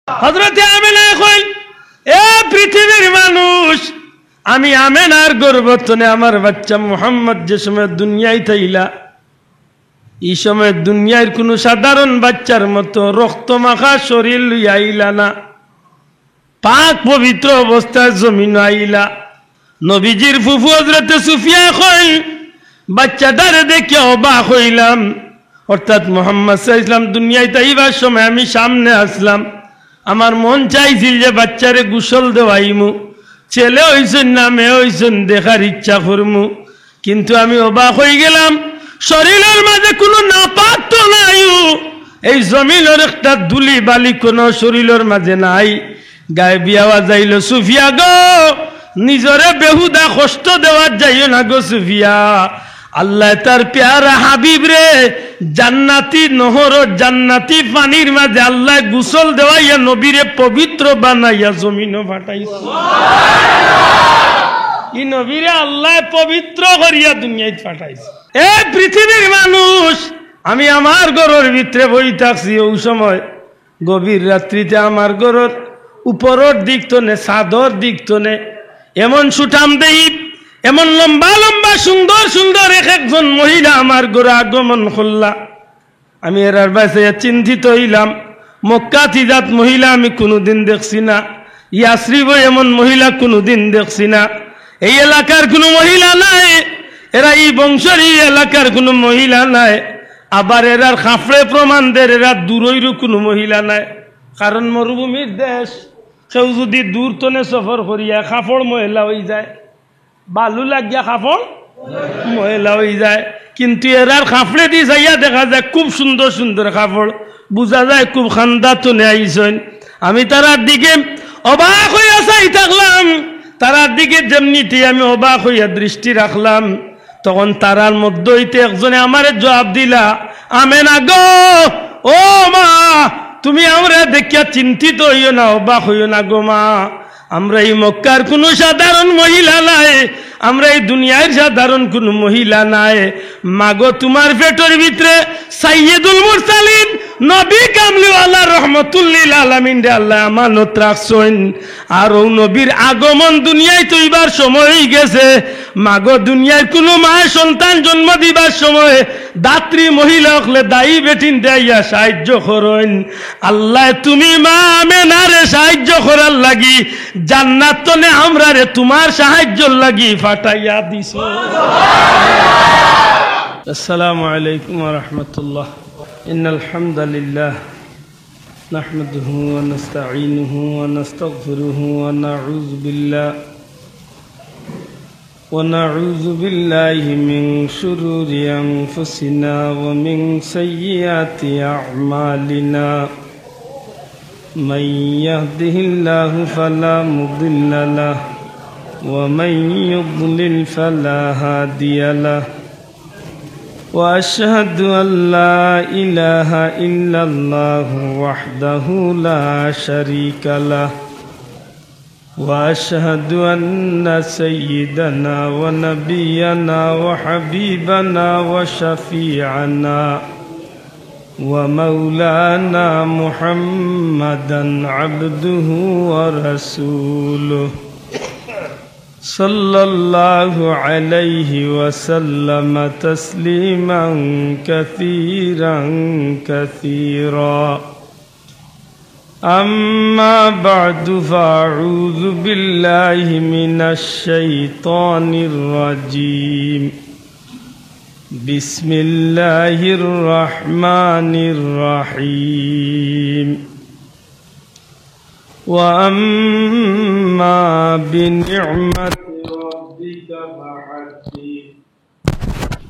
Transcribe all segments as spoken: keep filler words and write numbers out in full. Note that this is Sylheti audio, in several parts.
হযরতে আমেনায় কইন, "এ পৃথিবীর মানুষ, আমি আমেনার গর্ভ তনে আমার বাইচ্চা মুহাম্মদ যে সময় দুনিয়াত আইলা, ই সময় দুনিয়ার কুনু সাধারণ বাইচ্চার মতো রক্ত মাখা শরীর লইয়া আইলা না, পাক পবিত্র অবস্থায় জমিনো আইলা।" নবীজির ফুফু হযরতে সুফিয়া কইন, বাইচ্চাটারে দেখিয়া অবাক অইলাম। অর্থাৎ মুহাম্মদ সাল্লাল্লাহু আলাইহি ওয়াসাল্লাম দুনিয়াত আইবার সময় আমি সামনে আছলাম, আমার মন চাইছিল যে বাইচ্চারে গোসল দেওয়াইমু, ছেলে অইছইন না মেয়ে অইছইন দেখার ইচ্ছা করমু, কিন্তু আমি অবাক অইগেলাম, শরীলর মাঝে কুনু নাপাক তো নাই, এই জমিনর একটা ধুলি বালি কুনু শরীলর মাঝে নাই। গায়েবী আওয়াজ আইলো, "সুফিয়া গো, নিজরে বেহুদা কষ্ট দেওয়াত যাইও না গো সুফিয়া। আল্লায় তার পেয়ারা হাবিবরে জান্নাতি নহরর জান্নাতি পানির মাঝে আল্লায় গোসল দেওয়াইয়া নবীরে পবিত্র বানাইয়া জমিনো পাঠাইছে।" ই নবীরে আল্লায় পবিত্র করিয়া দুনিয়াত পাঠাইছে। এ পৃথিবীর মানুষ, আমি আমার ঘরর ভিতরে বই থাকছি, অউ সময় গভীর রাত্রিতে আমার ঘরর উপরর দিক তনে, ছাদর দিক তনে এমন সুঠাম দেহি, এমন লম্বা লম্বা সুন্দর সুন্দর এক একজন মহিলা আমার ঘরো আগমন করলা। আমি এরার বায় চাইয়া চিন্তিত অইলাম। মক্কাত ইজাত মহিলা আমি কুনুদিন দেখছি না, ইয়াসরিবো এমন মহিলা কুনুদিন দেখছি না। এই এলাকার কুনু মহিলা নায়, এরা ই বংশর ই এলাকার কুনু মহিলা নায়। আবার এরার কাপড়ে প্রমাণ দের এরা দূরইরও কুনু মহিলা নায়, কারণ মরুভূমির দেশ। কেউ যুদি দূর তনে সফর করিয়া কাপড় ময়লা অইযায়, বালু লাগিয়া কাপড় ময়লা অইযায়, কিন্তু এরার কাপড়েদি চাইয়া দেখা যায় খুব সুন্দর সুন্দর কাপড়, বুঝা যায় খুব খান্দা তনে আইছইন। আমি তারার দিকে অবাক অইয়া চাই থাকলাম, তারার দিকে যেমনিতেই আমি অবাক অইয়া দৃষ্টি রাখলাম, তখন তারার মধ্য অইতে একজনে আমারে জবাব দিলা, "আমেনা গো, ও মা, তুমি আমরারে দেখিয়া চিন্তিত অইও না, অবাক অইও না গো মা। আমরা ই মক্কার কুনু সাধারণ মহিলা নায়, আমরা ই দুনিয়ার সাধারণ কুনু মহিলা নায়। মাগো, তুমার পেটর ভিতরে সাইয়্যিদুল মুরসালিন, নবী কামলিওয়ালা রহমতুল্লিল আলামিনরে আল্লায় আমানত রাখছইন। আর অউ নবীর আগমন দুনিয়াত অইবার সময় অইগেছে। মাগো, দুনিয়ার কুনু মায় সন্তান জন্ম দিবার সময় দাত্রী মহিলা অকলে দায়ী বেটিনরে আইয়া সাহায্য করইন। আল্লায় তুমি মা আমেনারে সাহায্য করার লাগি জান্নাত তনে আমরারে তুমার সাহায্যর লাগি পাঠাইয়া দিছো।" السلام عليكم ورحمة الله. إن الحمد لله نحمده ونستعينه ونستغفره ونعوذ بالله ونعوذ بالله من شرور أنفسنا ومن سيئات أعمالنا. من يهده الله فلا مضل له، ومن يضلل فلا هادي له. وأشهد أن لا إله إلا الله وحده لا شريك له، وأشهد أن سيدنا ونبينا وحبيبنا وشفيعنا ومولانا محمدا عبده ورسوله، صلى الله عليه وسلم تسليما كثيرا كثيرا. أما بعد، فأعوذ بالله من الشيطان الرجيم. بسم الله الرحمن الرحيم. وأما بنعمة ربك فحدث.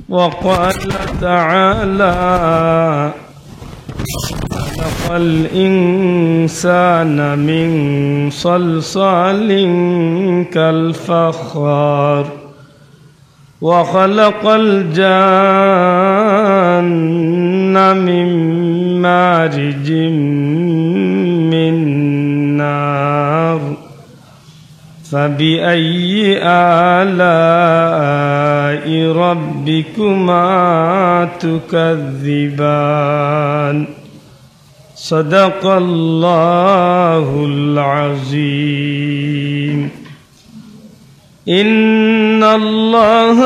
وقال تعالى: خلق الإنسان من صلصال كالفخار، وخلق الجان من مارج من نار، فبأي آلاء ربكما تكذبان؟ صدق الله العظيم. إن الله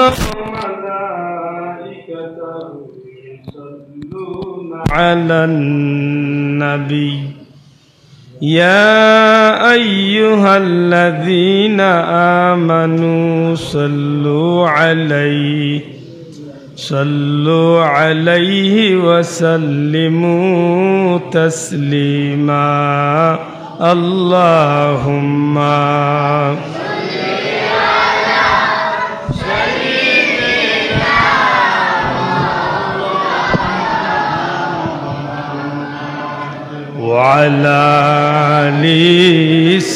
وملائكته يصلون على النبي، يا أيها الذين آمنوا صلوا عليه، صلوا عليه وسلموا تسليما. اللهم وعلى آل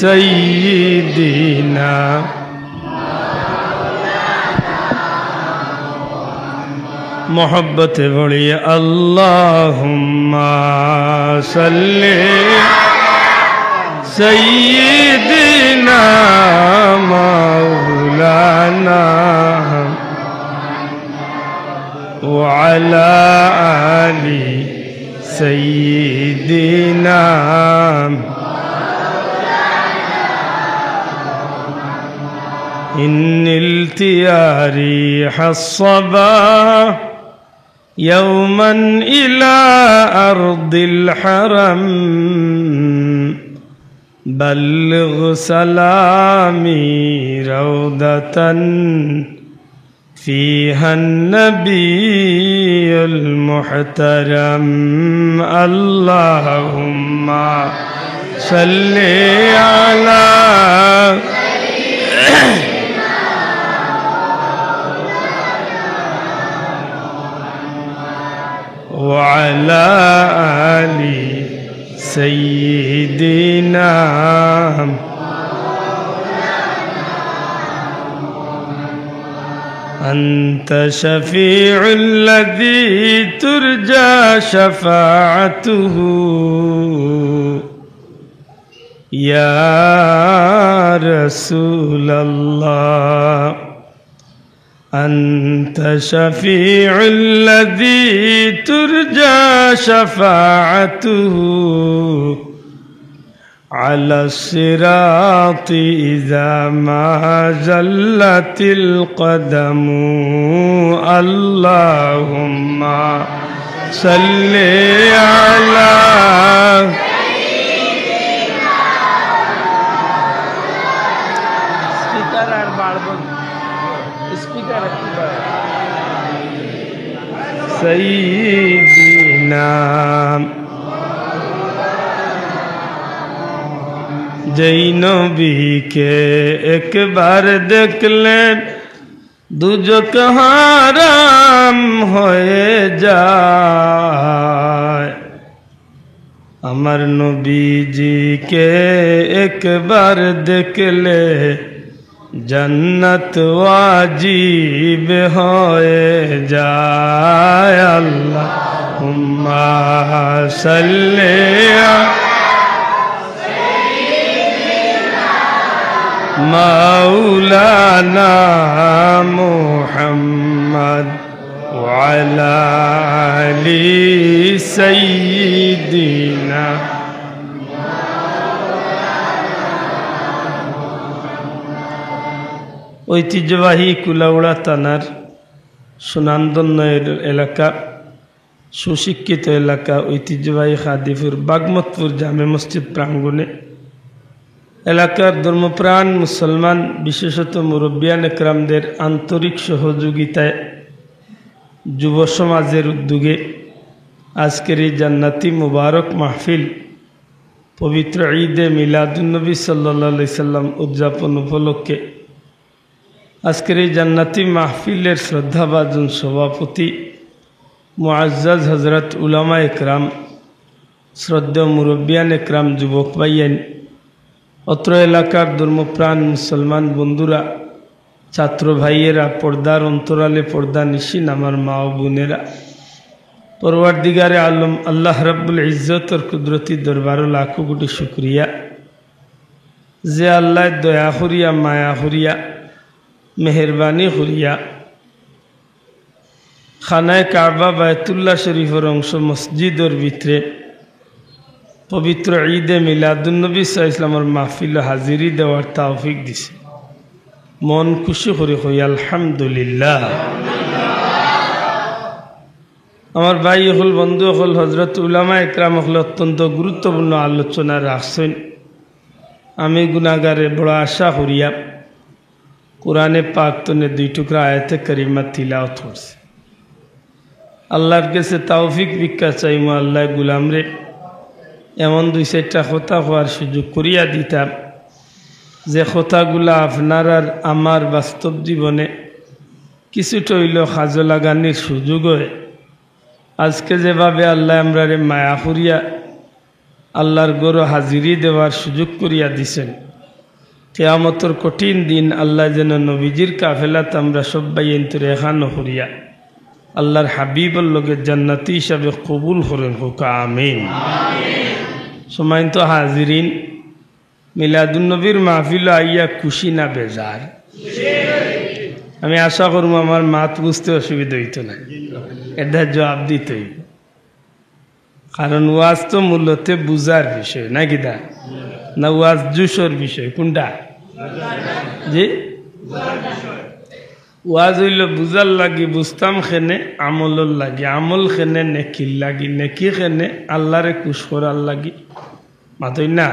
سيدنا। محبت بڑی، اللهم صل سيدنا مولانا وعلى آل سيدنا. إن نلت يا ريح الصبا يوما إلى أرض الحرم، بلغ سلامي روضة فيها النبي المحترم. اللهم صل على وعلى آل سيدنا. أنت شفيع الذي ترجى شفاعته يا رسول الله. أنت شفيع الذي ترجى شفاعته على الصراط إذا ما زلت القدم. اللهم صل على سيدنا। যেই নবীকে একবার দেখলে দুজখ হারাম হয়ে যায়। আমার নবীজিকে একবার দেখলে জান্নাত ওয়াজিব হয়ে যায়। আল্লাহুম্মা সাল্লি আলা মাওলানা মুহাম্মদ ওয়া আলা আলি সাইয়্যিদিনা। ঐতিহ্যবাহী কুলাউড়া থানার সুনামধন্য এর এলাকা, সুশিক্ষিত এলাকা, ঐতিহ্যবাহী কাদিপুর বাগমতপুর জামে মসজিদ প্রাঙ্গণে এলাকার ধর্মপ্রাণ মুসলমান, বিশেষত মুরব্বিয়ান একরামদের আন্তরিক সহযোগিতায় যুব সমাজের উদ্যোগে আজকের এই জান্নাতি মুবারক মাহফিল, পবিত্র ঈদে মিলাদুন্নবী সাল্লাল্লাহু আলাইহি সাল্লাম উদযাপন উপলক্ষে আজকের এই জান্নাতি মাহফিলের শ্রদ্ধাভাজন সভাপতি মুআজ্জাজ হযরত উলামা একরাম, শ্রদ্ধেয় মুরব্বিয়ান একরাম, যুবক ভাইয়াইন, অত্র এলাকার ধর্মপ্রাণ মুসলমান বন্ধুরা, ছাত্র ভাইয়েরা, পর্দার অন্তরালে পর্দা নিশিন আমার মা ও বোনেরা, পরওয়ারদিগারে আলম আল্লাহ রাব্বুল ইজ্জতর কুদরতি দরবারো লাখো কোটি শুকরিয়া যে আল্লায় দয়া করিয়া, মায়া করিয়া, মেহেরবানি করিয়া খানায়ে কাবা বায়তুল্লাহ শরীফর অংশ মসজিদর ভিতরে পবিত্র ঈদে মিলাদুন্নবী সাল্লাল্লাহু আলাইহি ওয়াসাল্লামর মাহফিলো হাজিরি দেওয়ার তৌফিক দিছে। মন খুশি করি কই আলহামদুলিল্লাহ। আমার ভাই অকল, বন্ধু অকল, হযরত উলামা একরাম অকলে অত্যন্ত গুরুত্বপূর্ণ আলোচনা রাখছইন। আমি গুনাহগারে বড় আশা করিয়া কোরআনে পাক তনে দুই টুকরা আয়াতে কারিমা তিলাওয়াত করছি। আল্লাহর গেছে তৌফিক ভিক্ষা চাইমু, আল্লায় গুলামরে এমন দুই চাইরটা কথা কওয়ার সুযোগ করিয়া দিতা, যে কথাগুলা আপনার আর আমার বাস্তব জীবনে কিছুটা অইলেও কাজো লাগানির সুযোগ অয়। আজকে যেভাবে আল্লায় আমরারে মায়া করিয়া আল্লাহর ঘরো হাজিরি দেওয়ার সুযোগ করিয়া দিছইন, কিয়ামতর কঠিন দিন আল্লায় যেন নবীজির কাফেলাত আমরা সব ভাইয়াইন্তরে একখানো করিয়া আল্লাহর হাবিবর লগে জান্নাতি হিসাবে কবুল করইন, কউক্কা আমিন। সম্মানিত হাজিরিন, মিলাদুন্নবীর মাহফিলো আইয়া খুশি না বেজার? আমি আশা করমু আমার মাত বুঝতে অসুবিধা অইতো নায়, এটার জবাব দিতে অইবো। কারণ ওয়াজ তো মূলত বুঝার বিষয়, না কিতা? না ওয়াজ জুশর বিষয়, কুনটা? জি, ওয়াজ অইলো বুঝার লাগি, বুঝতাম কেনে আমলর লাগি, আমল কেনে নেকির লাগি, নেকি কেনে আল্লাহরে খুশ করার লাগি। মাতইন না?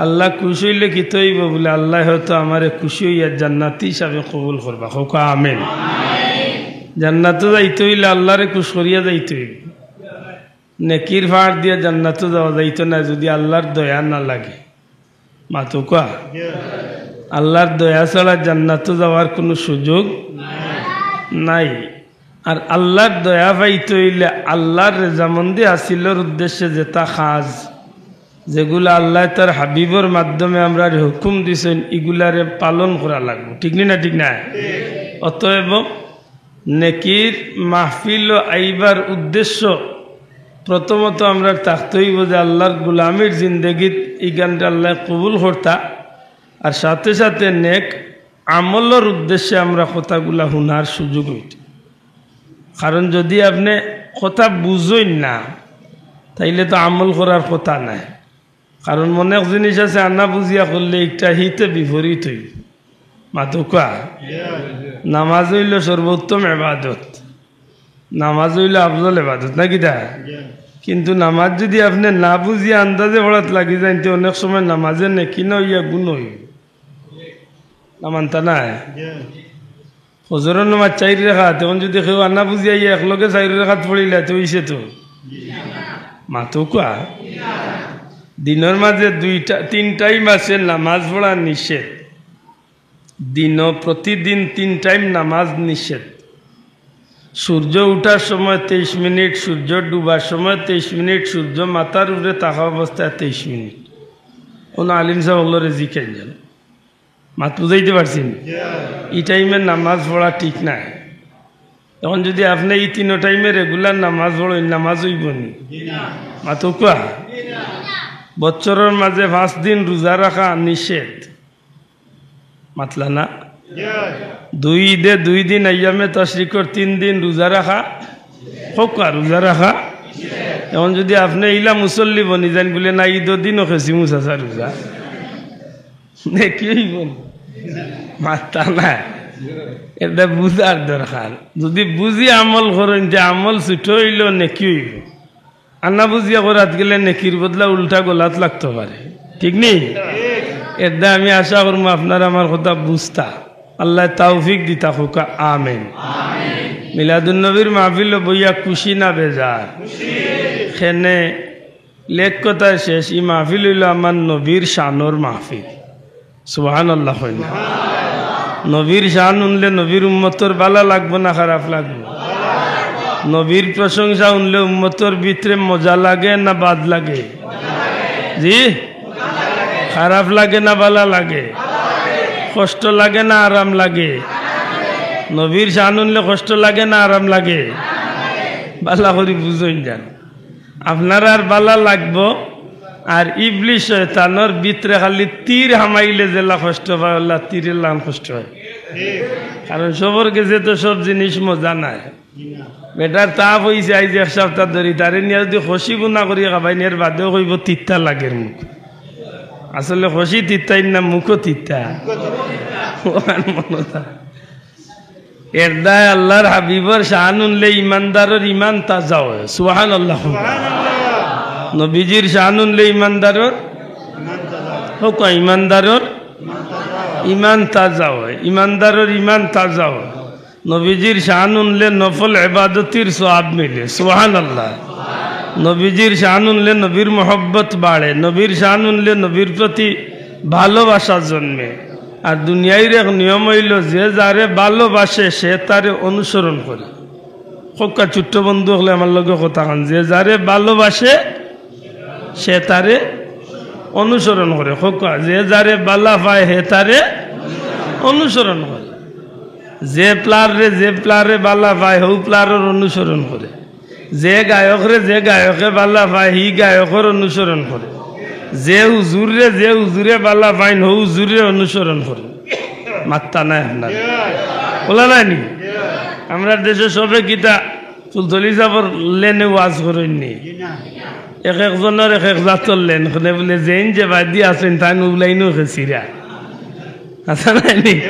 আল্লাহ খুশ অইলে কিতা অইবো বুলে, আল্লায় হয়তো আমারে খুশি অইয়া জান্নাতি হিসাবে কবুল করবা। কউক্কা আমিন। জান্নাতো যাইতে অইলে আল্লাহরে খুশ করিয়া যাইতে অইবো। নেকির ফাড় দিয়া জান্নাতো যাওয়া যাইতো নায় যুদি আল্লাহর দয়া না লাগে। মাতউক্কা। আল্লাহর দয়া ছাড়া জান্নাতো যাওয়ার কুনু সুযোগ নাই। আর আল্লাহর দয়া পাইতে অইলে আল্লাহর রেজামন্দি হাসিলর উদ্দেশ্যে যেটা কাজ, যেগুলা আল্লায় তার হাবিবর মাধ্যমে আমরারে হুকুম দিছইন, ইগুলারে পালন করা লাগবো। ঠিক নি না? ঠিক না? অতএব নেকির মাহফিলো আইবার উদ্দেশ্য প্রথমত আমরার থাকতে অইবো যে আল্লাহর গুলামির জিন্দেগিত ইখানরে আল্লায় কবুল করতা, আর সাথে সাথে নেক আমলর উদ্দেশ্যে আমরা কথাগুলা হুনার সুযোগ অইতো। কারণ যুদি আপনে কথা বুঝইন না, তাইলে তো আমল করার কথা নায়। কারণ অনেক জিনিস আছে আনা বুঝিয়া করলে একটা হিতে বিপরীত অইবো। মাতউক্কা। নামাজ অইলো সর্বোত্তম এবাদত, নামাজ অইলো আফজল এবাদত, না কিতা? কিন্তু নামাজ যুদি আপনে না বুঝিয়া আন্দাজে পড়াত লাগি যাইন, তে অনেক সময় নামাজে নেকি না অইয়া গুনা অইবো। না মানতা নায়? ফজরর নামাজ চাইর রাকাত, অখন যুদি কেউ আনা বুঝিয়া আইয়া একলগে চাইর রাকাত পড়িলায়, তে অইছে তো। মাতউক্কা। দিনর মাঝে দুইটা, তিন টাইম আছে নামাজ পড়া নিষেধ। দিনো প্রতিদিন তিন টাইম নামাজ নিষেধ। সূর্য উঠার সময় তেইশ মিনিট, সূর্য ডুবার সময় তেইশ মিনিট, সূর্য মাথার উপরে থাকা অবস্থায় তেইশ মিনিট। অনো আলিম সাব অকলরে জিকাইন যান। মাত বুঝাইতে পারছি নি? ই টাইমে নামাজ পড়া ঠিক নায়। অখন যুদি আপনে ই তিনো টাইমে regular নামাজ পড়ইন, নামাজ অইবো নি? মাতউক্কা। বছরর মাঝে পাঁচ দিন রোজা রাখা নিষেধ। মাতলা না? দুই ঈদে দুই দিন, আইয়ামে তাশরিকর তিন দিন রোজা রাখা, কউক্কা রোজা রাখা। অখন যুদি আপনে ইলা মুসল্লি বনি যাইন বুলে, না, ঈদর দিনও খেছি মুসাসা রোজা, নেকি অইবো নি? মাততা না। এটা বুঝার দরকার। যুদি বুঝি আমল করইন, তে আমল ছুটো অইলেও নেকি অইবো। আনা বুঝিয়া করাত গেলে নেকির বদলা উল্টা গলাত লাগতো পারে, ঠিক নি? এরদায় আমি আশা করমু আপনারা আমার কথা বুঝতা, আল্লায় তৌফিক দিতা, কউক্কা আমিন। মিলাদুন নবীর মাহফিলো বইয়া খুশি না বেজার? কেনে লেখ কথায় শেষ, ই মাহফিল অইলো আমার নবীর শানর মাহফিল। সুবহানাল্লাহ কইন না। নবীর শান হুনলে নবীর উম্মতর ভালা লাগবো না খারাপ লাগবো? নবীর প্রশংসা হুনলে উম্মতর ভিতরে মজা লাগে না বাদ লাগে? জি? খারাপ লাগে না ভালা লাগে? কষ্ট লাগে না আরাম লাগে? নবীর শান হুনলে কষ্ট লাগে না আরাম লাগে? ভালা করি বুঝইন যান। আপনারার ভালা লাগবো, আর ইবলিস শয়তানর ভিতরে খালি তীর হামাইলে যেলা কষ্ট পায়, অলা তীরের লাখান কষ্ট অয়। কারণ সবর গেছে তো সব জিনিস মজা নায়। বেটার তাপ অইছে আইজ এক সপ্তাহ ধরি, তারে নিয়া যুদি খসি বুনা করি খাবাইন, এর বাদেও কইবো তিতা লাগের মুখ। আসলে খসি তিতা না, মুখও তিতা। ওখান মনে থা-, এরদায় আল্লাহর হাবিবর শান হুনলে ইমানদারর ইমান তাজা অয়। সুবহানাল্লাহ। নবীজির শান হুনলে ইমানদারর, হোক, ইমানদারর ইমান তাজা অয়, ইমানদারর ইমান তাজা অয়। নবীজির শান হুনলে নফল ইবাদতির সওয়াব মিলে। সুবহানাল্লাহ। নবীজির শান হুনলে নবীর মহব্বত বাড়ে, নবীর শান হুনলে নবীর প্রতি ভালোবাসা জন্মে। আর দুনিয়ার এক নিয়ম অইলো, যে যারে ভালোবাসে সে তারে অনুসরণ করে। কউক্কা ছোট্ট বন্ধু অকলে আমার লগে কথা কইন, যে যারে ভালোবাসে সে তারে অনুসরণ করে। কউক্কা, যে যারে বালা পায় হে তারে অনুসরণ করে। যে প্লাররে, যে প্লারে বালা পায়, হউ প্লারর অনুসরণ করে। যে গায়করে, যে গায়কে বালা পায়, হি গায়কর অনুসরণ করে। যে হুজুররে, যে হুজুরে বালা পাইন, হউ হুজুররে অনুসরণ করে। মাত্তা নাই আপনার। বলা নায়নি? আমরার দেশে সবে কিতা ফুলতলি সাবর লেনে ওয়াজ করইননি? এক একজনর এক এক জাতর লেন, কেনে বুলে যেইন যে বাদি আছইন, তাইন উলাইনও খেছিরা। আছে নায়নি?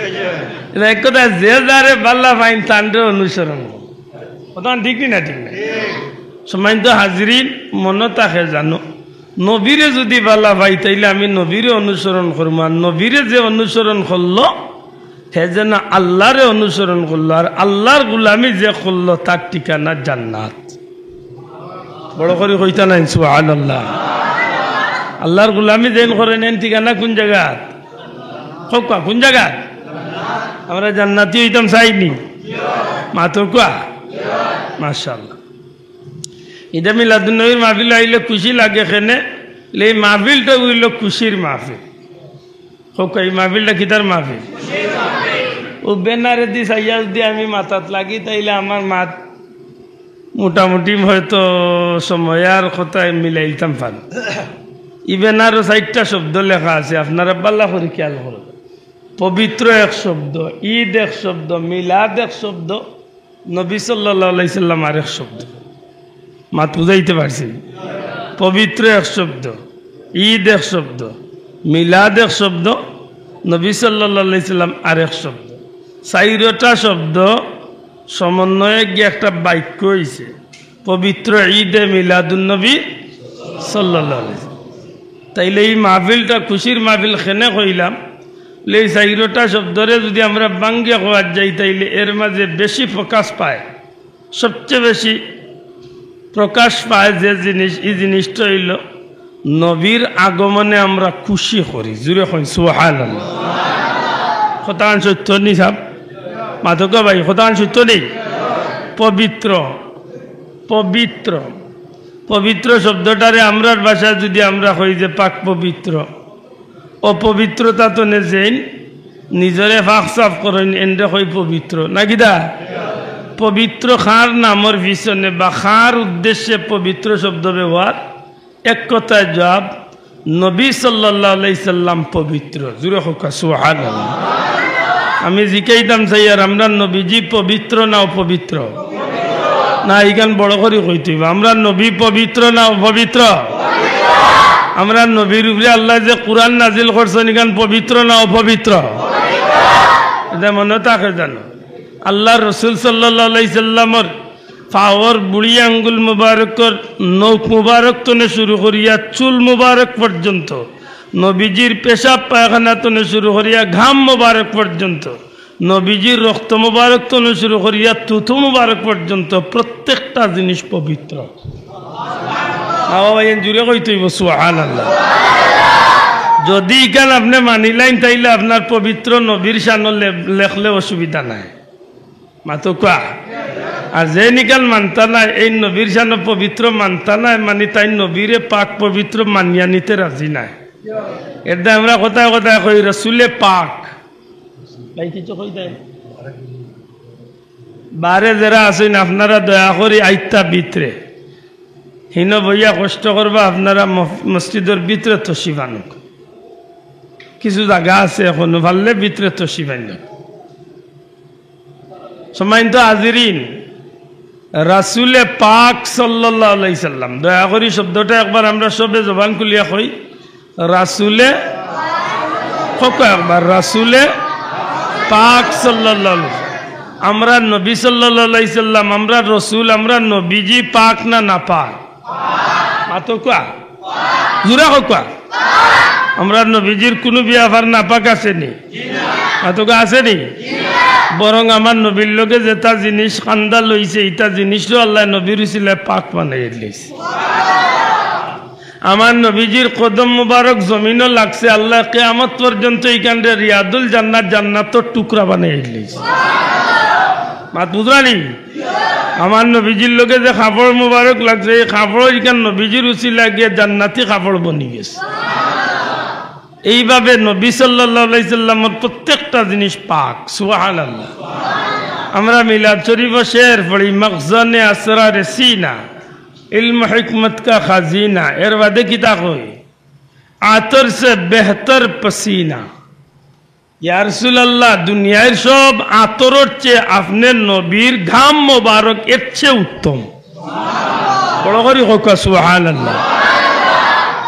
এক কথা, যে যারে বালা পাইন, তানরে অনুসরণ করে। কথা ঠিক নি না? ঠিক না? সম্মানিত হাজিরিন, মনো থাকে জানো, নবীরে যুদি বালা পাই, তাইলে আমি নবীরে অনুসরণ করমু। আর নবীরে যে অনুসরণ করলো, হে যেন আল্লাহরে অনুসরণ করলো। আর আল্লাহর গুলামি যে করলো, তার ঠিকানা জান্নাত। বড় করি কইতা নায় সুবহানাল্লাহ। আল্লাহর গুলামি যেইন করইন, এইন ঠিকানা কুন জাগাত? কউক্কা, কুন জাগাত? আমরা জান্নাতি অইতাম চাইনি? মাতউক্কা। মাশাআল্লাহ। ইটা মিলাদুন নবীর মাহফিল আইলে খুশি লাগে কেনে, লে এই মাহফিলটা অইলো খুশির মাহফিল। কউক্কা, এই মাহফিলটা কিতার মাহফিল? অউ ব্যানারেদি চাইয়া যুদি আমি মাতাত লাগি, তাইলে আমার মাত মোটামুটি হয়তো সময় আর কথায় মিলাইতাম পারি। ই ব্যানারো চাইরটা শব্দ লেখা আছে, আপনারা বালা করি খেয়াল করবা। পবিত্র এক শব্দ, ঈদ এক শব্দ, মিলাদ এক শব্দ, নবী সাল্লাল্লাহু আলাইহি সাল্লাম আরেক শব্দ। মাত বুঝাইতে পারছি? পবিত্র এক শব্দ, ঈদ এক শব্দ, মিলাদ এক শব্দ, নবী সাল্লাল্লাহু আলাইহি সাল্লাম আরেক শব্দ। চাইরটা শব্দ সমন্বয়ে গিয়া একটা বাক্য অইছে, পবিত্র ঈদে মিলাদুন নবী সাল্লাল্লাহু আলাইহি সাল্লাম। তাইলে ই মাহফিলটা খুশির মাহফিল কেনে কইলাম, লে এই চাইরটা শব্দরে যুদি আমরা ভাঙ্গিয়া কওয়াত যাই, তাইলে এর মাঝে বেশি প্রকাশ পায়, সবচেয়ে বেশি প্রকাশ পায় যে জিনিস, ই জিনিসটা অইলো নবীর আগমনে আমরা খুশি করি। জুরে কইন সুবহানাল্লাহ। কথাখান সত্য নি সাব? মাতউক্কা ভাই, কথাখান সত্য নি? পবিত্র, পবিত্র, পবিত্র শব্দটারে আমরার ভাষায় যুদি আমরা কই যে পাক পবিত্র, অপবিত্রতা তনে যেইন নিজরে পাক সাফ করইন, এনরে কই পবিত্র, না কিতা? পবিত্র কার নামর পিছনে বা কার উদ্দেশ্যে পবিত্র শব্দ ব্যবহার? এক কথায় জবাব, নবী সাল্লাল্লাহু আলাইহি সাল্লাম পবিত্র। জুরে কউক্কা সুবহানাল্লাহ। আমি জিকাইতাম চাইয়ার, আমরার নবীজি পবিত্র না অপবিত্র? না, ইখান বড় করি কইতে অইবো। আমরার নবী পবিত্র না অপবিত্র? আমরার নবীর উপরে আল্লায় যে কুরআন নাজিল করছইন, ইখান পবিত্র না অপবিত্র? ইটা মনো থাকে জানো? আল্লাহর রসুল সাল্লাল্লাহু আলাইহি সাল্লামর পাওর বুড়ি আঙ্গুল মুবারকর নখ মুবারক তনে শুরু করিয়া চুল মুবারক পর্যন্ত, নবীজির পেশাব পায়খানা তনে শুরু করিয়া ঘাম মুবারক পর্যন্ত, নবীজির রক্ত মুবারক তনে শুরু করিয়া থুথু মুবারক পর্যন্ত প্রত্যেকটা জিনিস পবিত্র। না বাবা, এন জুরে কইতে অইবো সুবহানাল্লাহ। যুদি ইখান আপনে মানিলাইন, তাইলে আপনার পবিত্র নবীর শানো লে-, লেখলে অসুবিধা নাই। মাতউক্কা। আর যেইন ইখান মানতা নায়, এই নবীর শানো পবিত্র মানতা নায়, মানি তাইন নবীরে পাক পবিত্র মানিয়া নিতে রাজি নায়। এরদায় আমরা কথায় কথায় কই, রসুলে পাক। ভাই, কিছু কইতায়? বারে যেরা আছইন, আপনারা দয়া করি আইতা ভিতরে। হিনো বইয়া কষ্ট করবা, আপনারা মস-, মসজিদর ভিতরে তশরিফ আনউক। কিছু জাগা আছে, অখনো পারলে ভিতরে তশরিফ আনউক। সম্মানিত হাজিরিন, রাসুলে পাক সাল্লাল্লাহু আলাইহি সাল্লাম, দয়া করি শব্দটা একবার আমরা সবে জবান খুলিয়া কই, রাসুলে, কউক্কা একবার, রাসুলে পাক সাল্লাল্লাহু আলাইহি সাল্লাম। আমরা নবী সাল্লাল্লাহু আলাইহি সাল্লাম, আমরা রসুল, আমরা নবীজি পাক না নাপাক? মাতউক্কা, জুরে কউক্কা। আমরা নবীজির কুনু বেয়াপার নাপাক আছে নি? মাতউক্কা, আছে নি? বরং আমার নবীর লগে যেটা জিনিস কান্দা লইছে, ইটা জিনিসও আল্লায় নবীর উসিলায় পাক বানাইয়া দিলাইছে। আমার নবীজির কদম মুবারক জমিনো লাগছে, আল্লায় কিয়ামত পর্যন্ত ইখানরে রিয়াদুল জান্নাত, জান্নাতর টুকরা বানাইয়া দিলাইছে। মাত বুঝরা নি? আমার নবীজির লগে যে কাপড় মুবারক লাগছে, ই কাপড় ইখান নবীজির উসিলায় গিয়া জান্নাতি কাপড় বনি গেছে। এইভাবে নবী সাল্লাল্লাহু আলাইহি সাল্লামর প্রত্যেকটা জিনিস পাক। সুবহানাল্লাহ। আমরা মিলাদ শরীফো শের পড়ি, "মখজনে আসরারে সিনা, ইলম হিকমত কা খাজিনা।" এর বাদে কিতা কই? "আতর সে বেহতর পসিনা।" ইয়া রাসুলাল্লাহ, দুনিয়ার সব আতরর চেয়ে আপনে নবীর ঘাম মোবারক এর চেয়ে উত্তম। বড় করি কউক্কা সুবহানাল্লাহ।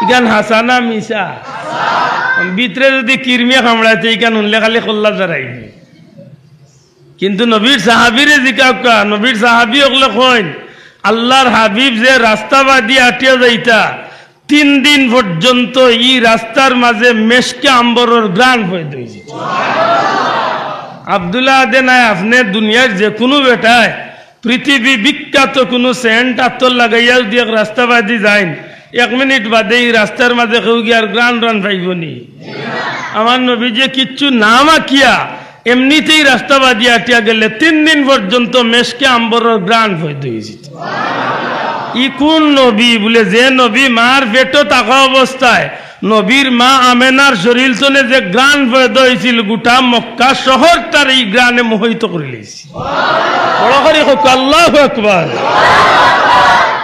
ইখান হাছা না মিছা? ভিতরে যুদি কিরমিয়ে কামড়ায় তে ইখান হুনলে খালি কল্লা জড়াইবো। কিন্তু নবীর সাহাবিরে জিকাউক্কা, নবীর সাহাবি অকলে কইন, আল্লার হাবিব যে রাস্তা বাদি আটিয়া যাইতা, তিন দিন পর্যন্ত ই রাস্তার মাঝে মেশকে আম্বরর ঘ্রাণ পয়দা অইছে। আব্দুল্লাহ আদে নায়, আপনে দুনিয়ার যে কুনু বেটায় পৃথিবী বিখ্যাত কুনু সেন্ট আতর লাগাইয়া যুদি এক রাস্তা বাদি যাইন, এক মিনিট বাদে ই রাস্তার মাঝে কেউ গিয়ার ঘ্রাণ রান পাইবো নি? আমার নবীজিয়ে কিচ্ছু না মাখিয়া এমনিতেই রাস্তা বাদি আটিয়া গেলে তিন দিন পর্যন্ত মেশকে আম্বরর ঘ্রাণ পয়দা অইছে। ই কুন নবী? বুলে, যে নবী মার পেটো থাকা অবস্থায় নবীর মা আমেনার শরীল তনে যে ঘ্রাণ পয়দা অইছিল, গুটা মক্কা শহরটারে ই ঘ্রাণে মোহিত করিলাইছে। বড় করি কউক্কা, আল্লাহু আকবার।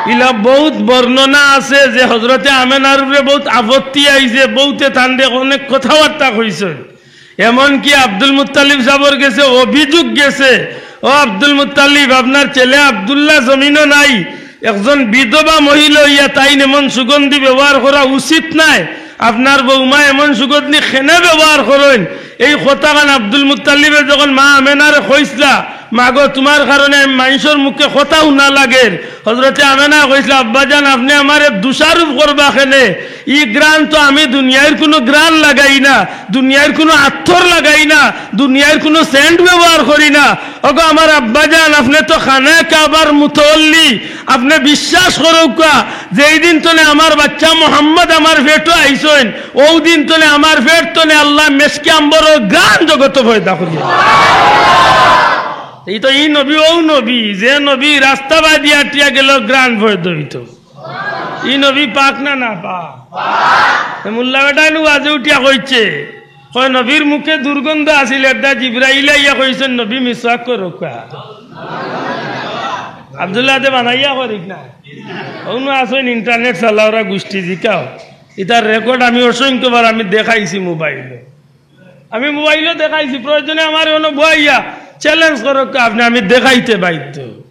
ইলা বউত বর্ণনা আছে যে হজরতে আমেনার উপরে বউত আপত্তি আইছে, বউতে তানরে অনেক কথাবার্তা কইছে। এমনকি আব্দুল মুত্তালিব সাবর গেছে অভিযোগ গেছে, "ও আব্দুল মুত্তালিব, আপনার ছেলে আব্দুল্লাহ জমিনো নাই, একজন বিধবা মহিলা অইয়া তাইন এমন সুগন্ধি ব্যবহার করা উচিত নায়, আপনার বউমা এমন সুগন্ধি কেনে ব্যবহার করইন?" এই কথাখান আব্দুল মুত্তালিবে যখন মা আমেনারে কইছলা, "মাগো, তুমার কারণে মাইনষর মুখে কথা হুনা লাগের।" হজরতে আমেনা কইছলা, "আব্বাজান, আপনে আমারে দোষারোপ করবা কেনে? ই ঘ্রাণ তো আমি দুনিয়ার কুনু ঘ্রাণ লাগাই না, দুনিয়ার কুনু আতর লাগাই না, দুনিয়ার কুনু সেন্ট ব্যবহার করি না। ওগো আমার আব্বাজান, আপনে তো খানায়ে কাবার মুতাওয়াল্লি, আপনে বিশ্বাস করউক্কা, যেই দিন তনে আমার বাইচ্চা মোহাম্মদ আমার পেটো আইছইন, অউ দিন তনে আমার পেট তনে আল্লায় মেশকে আম্বরর ঘ্রাণ জগতো পয়দা করিয়া।" ই তো ই নবী, অউ নবী, যে নবী রাস্তা বাদি আটিয়া গেলে ঘ্রাণ পয়দা অইতো। ই নবী পাক না নাপাক? এ মোল্লা বেটায় নু ওয়াজে উঠিয়া কইছে, কয়, "নবীর মুখে দুর্গন্ধ আছিল, এরদায় জিব্রাইলে আইয়া কইছইন, 'নবী মিসওয়াক করউক্কা।'" আব্দুল্লাহ দে বানাইয়া করিক না। অউ নু আছইন ইন্টারনেট চালাওরা গুষ্টি, জিকাও। ইতার রেকর্ড আমি অসংখ্যবার আমি দেখাইছি মোবাইলো। আমি মোবাইলো দেখাইছি, প্রয়োজনে আমারে অনো বওয়াইয়া চ্যালেঞ্জ করউক্কা, আপনে আমি দেখাইতে বাধ্য।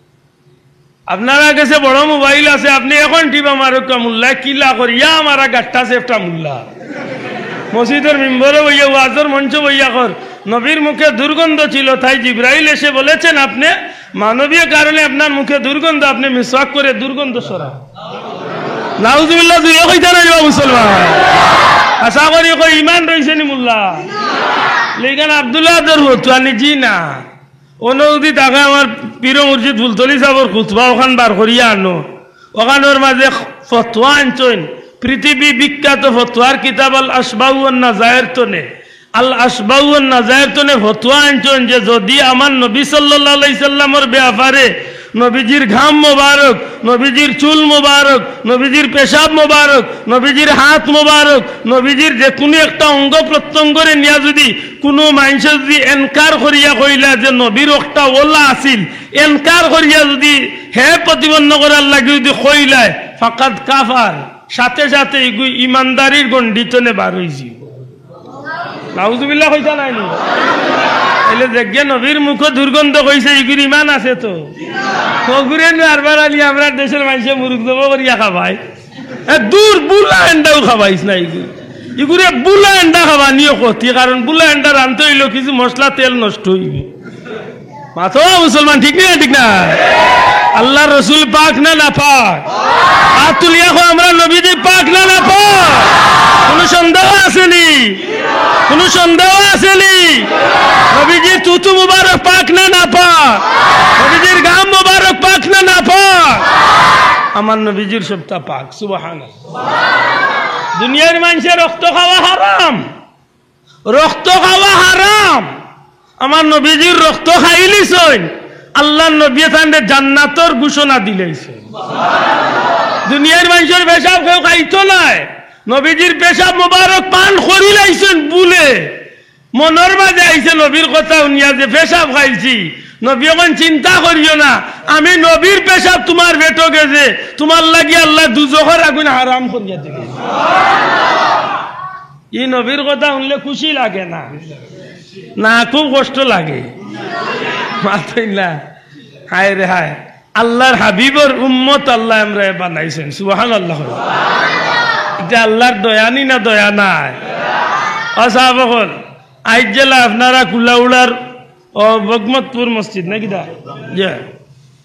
আপনারার গেছে বড় মোবাইল আছে, আপনে এখন টিপা মারউক্কা, মোল্লায় কিলা করিয়া আমারে গাট্টা সেফটা মোল্লা। মসজিদর মিম্বরো বইয়া, ওয়াজর মঞ্চো বইয়া কর, "নবীর মুখে দুর্গন্ধ ছিল, তাই জিব্রাইল এসে বলেছেন, আপনে মানবীয় কারণে আপনার মুখে দুর্গন্ধ, আপনে মিসওয়াক করে দুর্গন্ধ সরান।" নাউজুবিল্লাহ, জুরে কইতা নায় বা মুসলমান। আশা করি কই ইমান রইছে নি মোল্লা? লেকিন আব্দুল্লাহ আদর হতো আনি জি না। অনো যুদি থাকে আমার পীর মুর্শিদ ফুলতলি সাবর খুতবা অখান বার করিয়া আনো, অখানর মাঝে ফতোয়া আনছইন পৃথিবী বিখ্যাত ফতোয়ার কিতাব আল আশবাউ ওয়ান নাজায়ের তনে। আল আশবাউ ওয়ান নাজায়ের তনে ফতোয়া আনছইন যে যুদি আমার নবী সাল্লাল্লাহু আলাইহি সাল্লামর বেয়াপারে নবীজির ঘাম মোবারক, নবীজির চুল মোবারক, নবীজির পেশাব মোবারক, নবীজির হাত মোবারক, নবীজির যেকুনু একটা অঙ্গ প্রত্যঙ্গরে নিয়া যুদি কুনু মানষে যুদি এনকার করিয়া কইলা যে নবীর একটা অলা আছিল, এনকার করিয়া যুদি হে প্রতিপন্ন করার লাগি যুদি কইলায়, ফাকাদ কাফার, সাথে সাথে ইগু ইমানদারির গণ্ডি তনে বার অইযিবো। নাউজুবিল্লাহ কইতা নায় নি? তাইলে যেগিয়ে নবীর মুখো দুর্গন্ধ কইছে, ইগুর ইমান আছে তো? অগুরে নু আরবার আনি আমরার দেশর মানষে মুরুগ জবো করিয়া খাবায়। এ দূর, বুলা এন্ডাও খাবাইস না ইগুর। ইগুরে বুলা এন্ডা খাবানিও ক্ষতি, কারণ বুলা এন্ডা রানতে অইলো কিছু মশলা তেল নষ্ট অইবো। মাতো মুসলমান, ঠিক না? ঠিক না? আল্লার রসুল পাক না নাপাক? আত তুলিয়া কও, আমরার নবীজি পাক না নাপাক? কুনু সন্দেহ আছে নি? কুনু সন্দেহ আছে নি? নবীজির থুথু মুবারক পাক না নাপাক? নবীজির গাম মুবারক পাক না নাপাক? আমার নবীজির সবটা পাক। সুবহানাল্লাহ। দুনিয়ার মানষে রক্ত খাওয়া হারাম, রক্ত খাওয়া হারাম। আমার নবীজির রক্ত খাইলিছইন, আল্লার নবীয়ে তানরে জান্নাতর ঘোষণা দিলাইছইন। দুনিয়ার মানষর পেশাব কেউ খাইতো নায়, নবীজির পেশাব মোবারক পান করিলাইছইন বুলে। মনর মাঝে আইছে নবীর কথা হুনিয়া যে পেশাব খাইছি, নবী অখন চিন্তা করিও না, আমি নবীর পেশাব তুমার পেটো গেছে, তুমার লাগি আল্লায় দুজখর আগুন হারাম করিয়া দিবে। ই নবীর কথা হুনলে খুশি লাগে না? না, খুব কষ্ট লাগে। মাতইন না। হায় রে হায়, আল্লার হাবিবর উম্মত আল্লায় আমরারে বানাইছইন। সুবহানাল্লাহ। ইটা আল্লার দয়া নি না দয়া নায়? ও সাহাব অকল, আইজ যেলা আপনারা কুলাউড়ার ও বাগমতপুর মসজিদ নাকি দা? জি।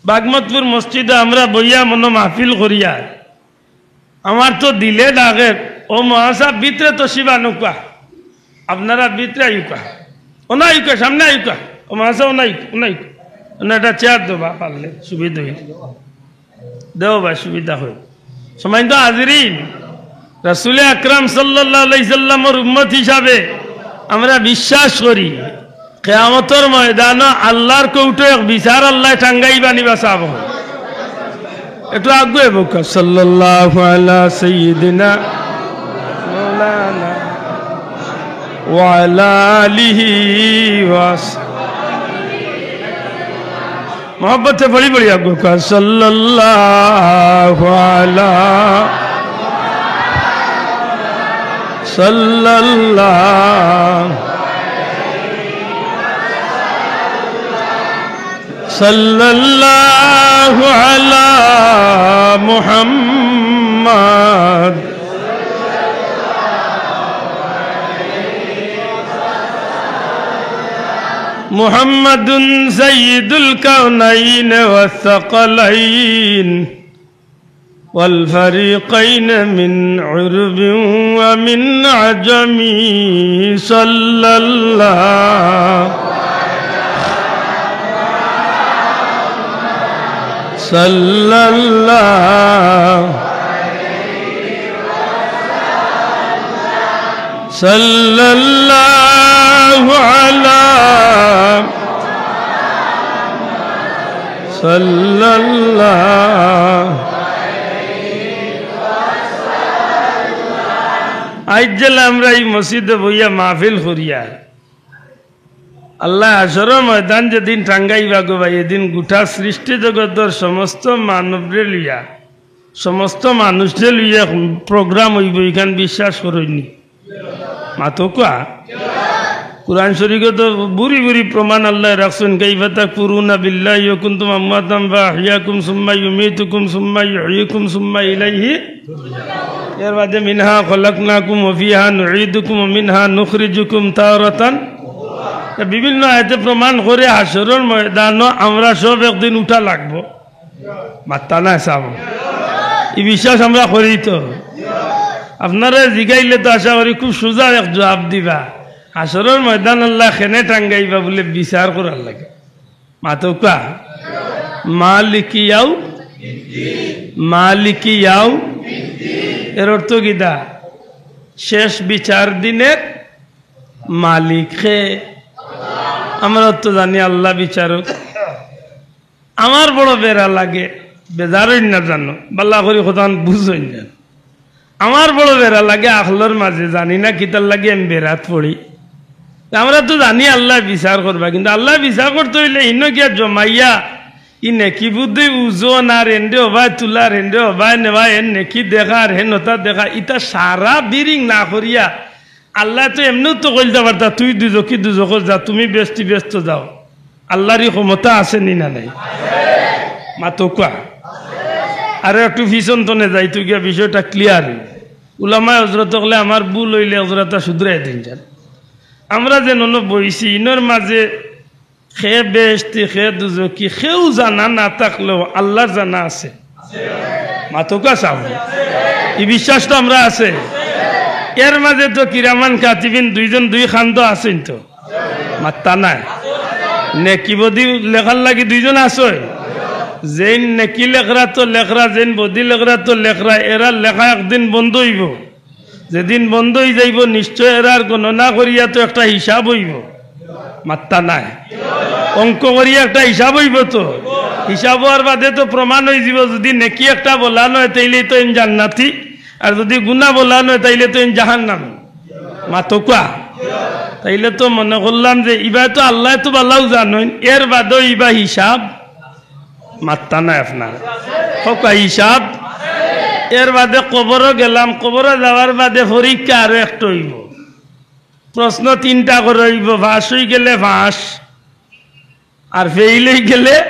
বাগমতপুর মসজিদো আমরা বইয়া মনো মাহফিল করিয়ার। আমার তো দিলে ডাকের, ও মৌলানা সাব ভিতরে তশরিফ আনউক্কা, আপনারা ভিতরে আইউক্কা, অনো আইউক্কা, সামনে আইউক্কা, ও মৌলানা সাব অনো আইউক্কা, অনো আইউক্কা, অনো একটা চেয়ার দেবা পারলে সুবিধা অইল। দেও ভাই, সুবিধা অইল। সম্মানিত হাজিরিন, রাসূলে আকরাম সাল্লাল্লাহু আলাইহি সাল্লামর উম্মত হিসাবে আমরা বিশ্বাস করি, কিয়ামতর ময়দানো আল্লার কোর্টো এক বিচার আল্লায় টাঙ্গাইবা নি বা সাব। একটু আগুয়াই বউক্কা। সাল্লাল্লাহু আলা সাইয়্যিদিনা মাওলানা ওয়া আলা আলিহি ওয়া আস-, মহব্বতে পড়ি পড়ি আগুয়াই বউক্কা। সাল্লাল্লাহু আলা, সাল্লাল্লাহু সাল্লাল্লাহু আলা মুহাম্মাদ। মুহাম্মাদুন সাইয়্যিদুল কাউনাইন ওয়াস সাকালাইন। والفريقين من عرب ومن عجم. صلى الله، صلى الله، صلى الله على، صلى الله। আইজ যেলা আমরা ই মসজিদো বইয়া মাহফিল করিয়ার, আল্লায় হাশরর ময়দান যেদিন টাঙ্গাইবা গো ভাই, এদিন গুটা সৃষ্টি জগতর সমস্ত মানবরে লইয়া, সমস্ত মানুষরে লইয়া এক program অইবো, ইখান বিশ্বাস করইন নি? মাতউক্কা। কুরআন শরীফো তো ভুরি ভুরি প্রমাণ আল্লায় রাখছইন, كيف تكفرون بالله وكنتم أمواتا فأحياكم ثم يميتكم ثم يحييكم ثم إليه। এর বাদে منها خلقناكم وفيها نعيدكم ومنها نخرجكم تارة। এ বিভিন্ন আয়াতে প্রমাণ করে হাশরর ময়দানো আমরা সব একদিন উঠা লাগবো। মাত্তা না সাব। ই বিশ্বাস আমরা করি তো। আপনারে জিগাইলে তো আশা করি খুব সোজা এক জুয়াব দিবা। হাশরর ময়দান আল্লায় কেনে টাঙ্গাইবা বুলে বিচার করার লাগি। মাতউক্কা। মালিকি ইয়াউ, মালিকি ইয়াউ। এর অর্থ কিতা? শেষ বিচার দিনর মালিক কে? আমরা তো জানি আল্লাহ বিচারক। আমার বড় বেড়া লাগে, বেজার অইন না জানো, বালা করি কথাখান বুঝইন না। আমার বড় বেড়া লাগে আখলর মাঝে, জানি না কিতার লাগি আমি বেড়াত পড়ি। আমরা তো জানি আল্লায় বিচার করবা, কিন্তু আল্লায় বিচার করতে অইলে ইনো গিয়া জমাইয়া ই নেকি বুদ্ধি ওজন আর এন্ডে হবায় তুলা, আর এন্ডে হবায় নেওয়া, এন নেকি দেখা আর হেন অতা দেখা, ইতা সারা বিরিং না করিয়া আল্লায় তো এমনেউ তো কইলতা পারতা, "তুই দুজখি দুজখো যা, তুমি বেহেস্তি বেহেস্তো যাও।" আল্লার ই ক্ষমতা আছে নি না নাই? মাতউক্কা। আরো একটু পিছন তনে যাইতো গিয়া বিষয়টা clear অইবো। উলামায়ে হজরত অকলে আমার ভুল অইলে হজরতটা শুধরাই দিন যান। আমরা যে নন বইছি, ইনর মাঝে কে বেহেস্তি, কে দুজখি, কেউ জানা না থাকলেও আল্লার জানা আছে। মাতউক্কা সাব। ই বিশ্বাস তো আমরার আছে। এর মাঝে তো কিরামান কাতিবিন দুইজন দুই খান্দ আছইন তো। মাত্তা নাই। নেকি বদি লেখার লাগি দুইজন আছইন। যেইন নেকি লেখরা তো লেখরা, যেইন বদি লেখরা তো লেখরা, এরার লেখা একদিন বন্ধ অইবো। যেদিন বন্ধ অইযাইবো, নিশ্চয় এরার গণনা করিয়া তো একটা হিসাব অইবো। মাত্তা নাই। অঙ্ক করিয়া একটা হিসাব অইবো তো। হিসাব অওয়ার বাদে তো প্রমাণ অইযিবো, যুদি নেকি একটা বলান অয়, তাইলে তো ইন জান্নাতি, আর যুদি গুনা বলান অয়, তাইলে তো ইন জাহান্নামি। মাতউক্কা। তাইলে তো মনে করলাম যে ইবায় তো আল্লায় তো ভালাউ জানইন, এর বাদেও ইবা হিসাব মাত্তা নাই আপনার। কউক্কা হিসাব। এর বাদে কবরো গেলাম, কবরো যাওয়ার বাদে পরীক্ষা আরো একটা অইবো। প্রশ্ন তিনটা করি অইবো, পাশ অইগেলে পাশ, আর ফেইল অইগেলে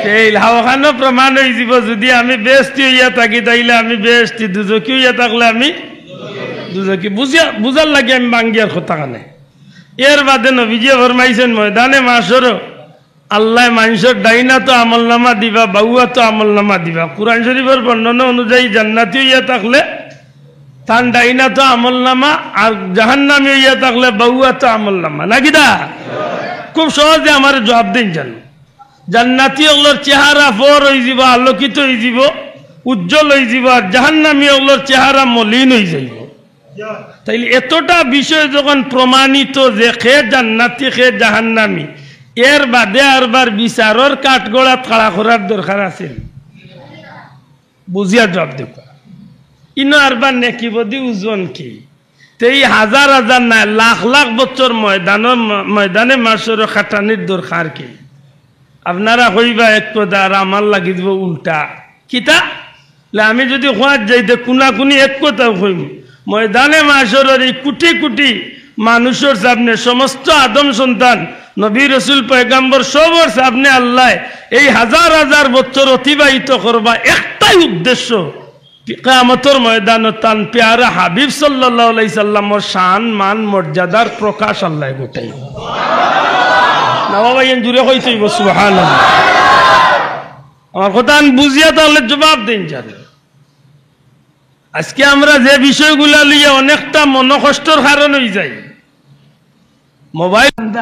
ফেইল। হ্যাঁ, অখানো প্রমাণ অইযিবো, যুদি আমি বেহেস্তি অইয়া থাকি, তাইলে আমি বেহেস্তি, দুজখি অইয়া থাকলে আমি দুজখি। বুঝিয়া, বুঝার লাগি আমি ভাঙ্গিয়ার কথা কানে। এর বাদে নবীজিয়ে ফরমাইছইন, ময়দানে মাশরো আল্লায় মানষর ডাইন আতো আমলনামা দিবা, বাউ আতো আমলনামা দিবা। কুরআন শরীফর বর্ণনা অনুযায়ী জান্নাতি অইয়া থাকলে তান ডাইন আতো আমলনামা, আর জাহান্নামি অইয়া থাকলে বাউ আতো আমলনামা। না কিতা? খুব সহজে আমারে জুয়াব দেইন যান। জান্নাতি অকলর চেহারা ফর অইযিবো, আলোকিত অইযিবো, উজ্জ্বল অইযিবো, আর জাহান্নামি অকলর চেহারা মলিন অইযাইবো। তাইলে এতটা বিষয় যখন প্রমাণিত যে কে জান্নাতি, কে জাহান্নামি, এর বাদে আরবার বিচারর কাঠগড়াত খাড়া করার দরকার আছে নি? বুঝিয়া জুয়াব দেউক্কা। ইনো আরবার নেকি বদি ওজন কি? তে ই হাজার হাজার নায়, লাখ লাখ বছর ময়দানর ম-, ময়দানে মাশরো খাটানির দরকার কি? আপনারা কইবা এক কথা, আর আমার লাগি দিবো উল্টা। কিতা? লে আমি যুদি কওয়াত যাই, তে কুনাকুনি এক কথাউ কইমু। ময়দানে মাশরর ই কুটি কুটি মানুষর সামনে, সমস্ত আদম সন্তান, নবী রসুল পয়গাম্বর সবর সামনে আল্লায় এই হাজার হাজার বছর অতিবাহিত করবা একটাই উদ্দেশ্য, কিয়ামতর ময়দানো তান পেয়ারা হাবিব সাল্লাল্লাহু আলাইহি সাল্লামর শান, মান, মর্যাদার প্রকাশ আল্লায় ঘটাইবা। না বাবা, ইন জুরে কইতে অইবো, সুবহানাল্লাহ। আমার কথাখান বুঝিয়া তাইলে জুয়াব দেইন যান। আজকে আমরা যে বিষয়গুলা লইয়া অনেকটা মনকষ্টর কারণ অইযাই, মোবাইল।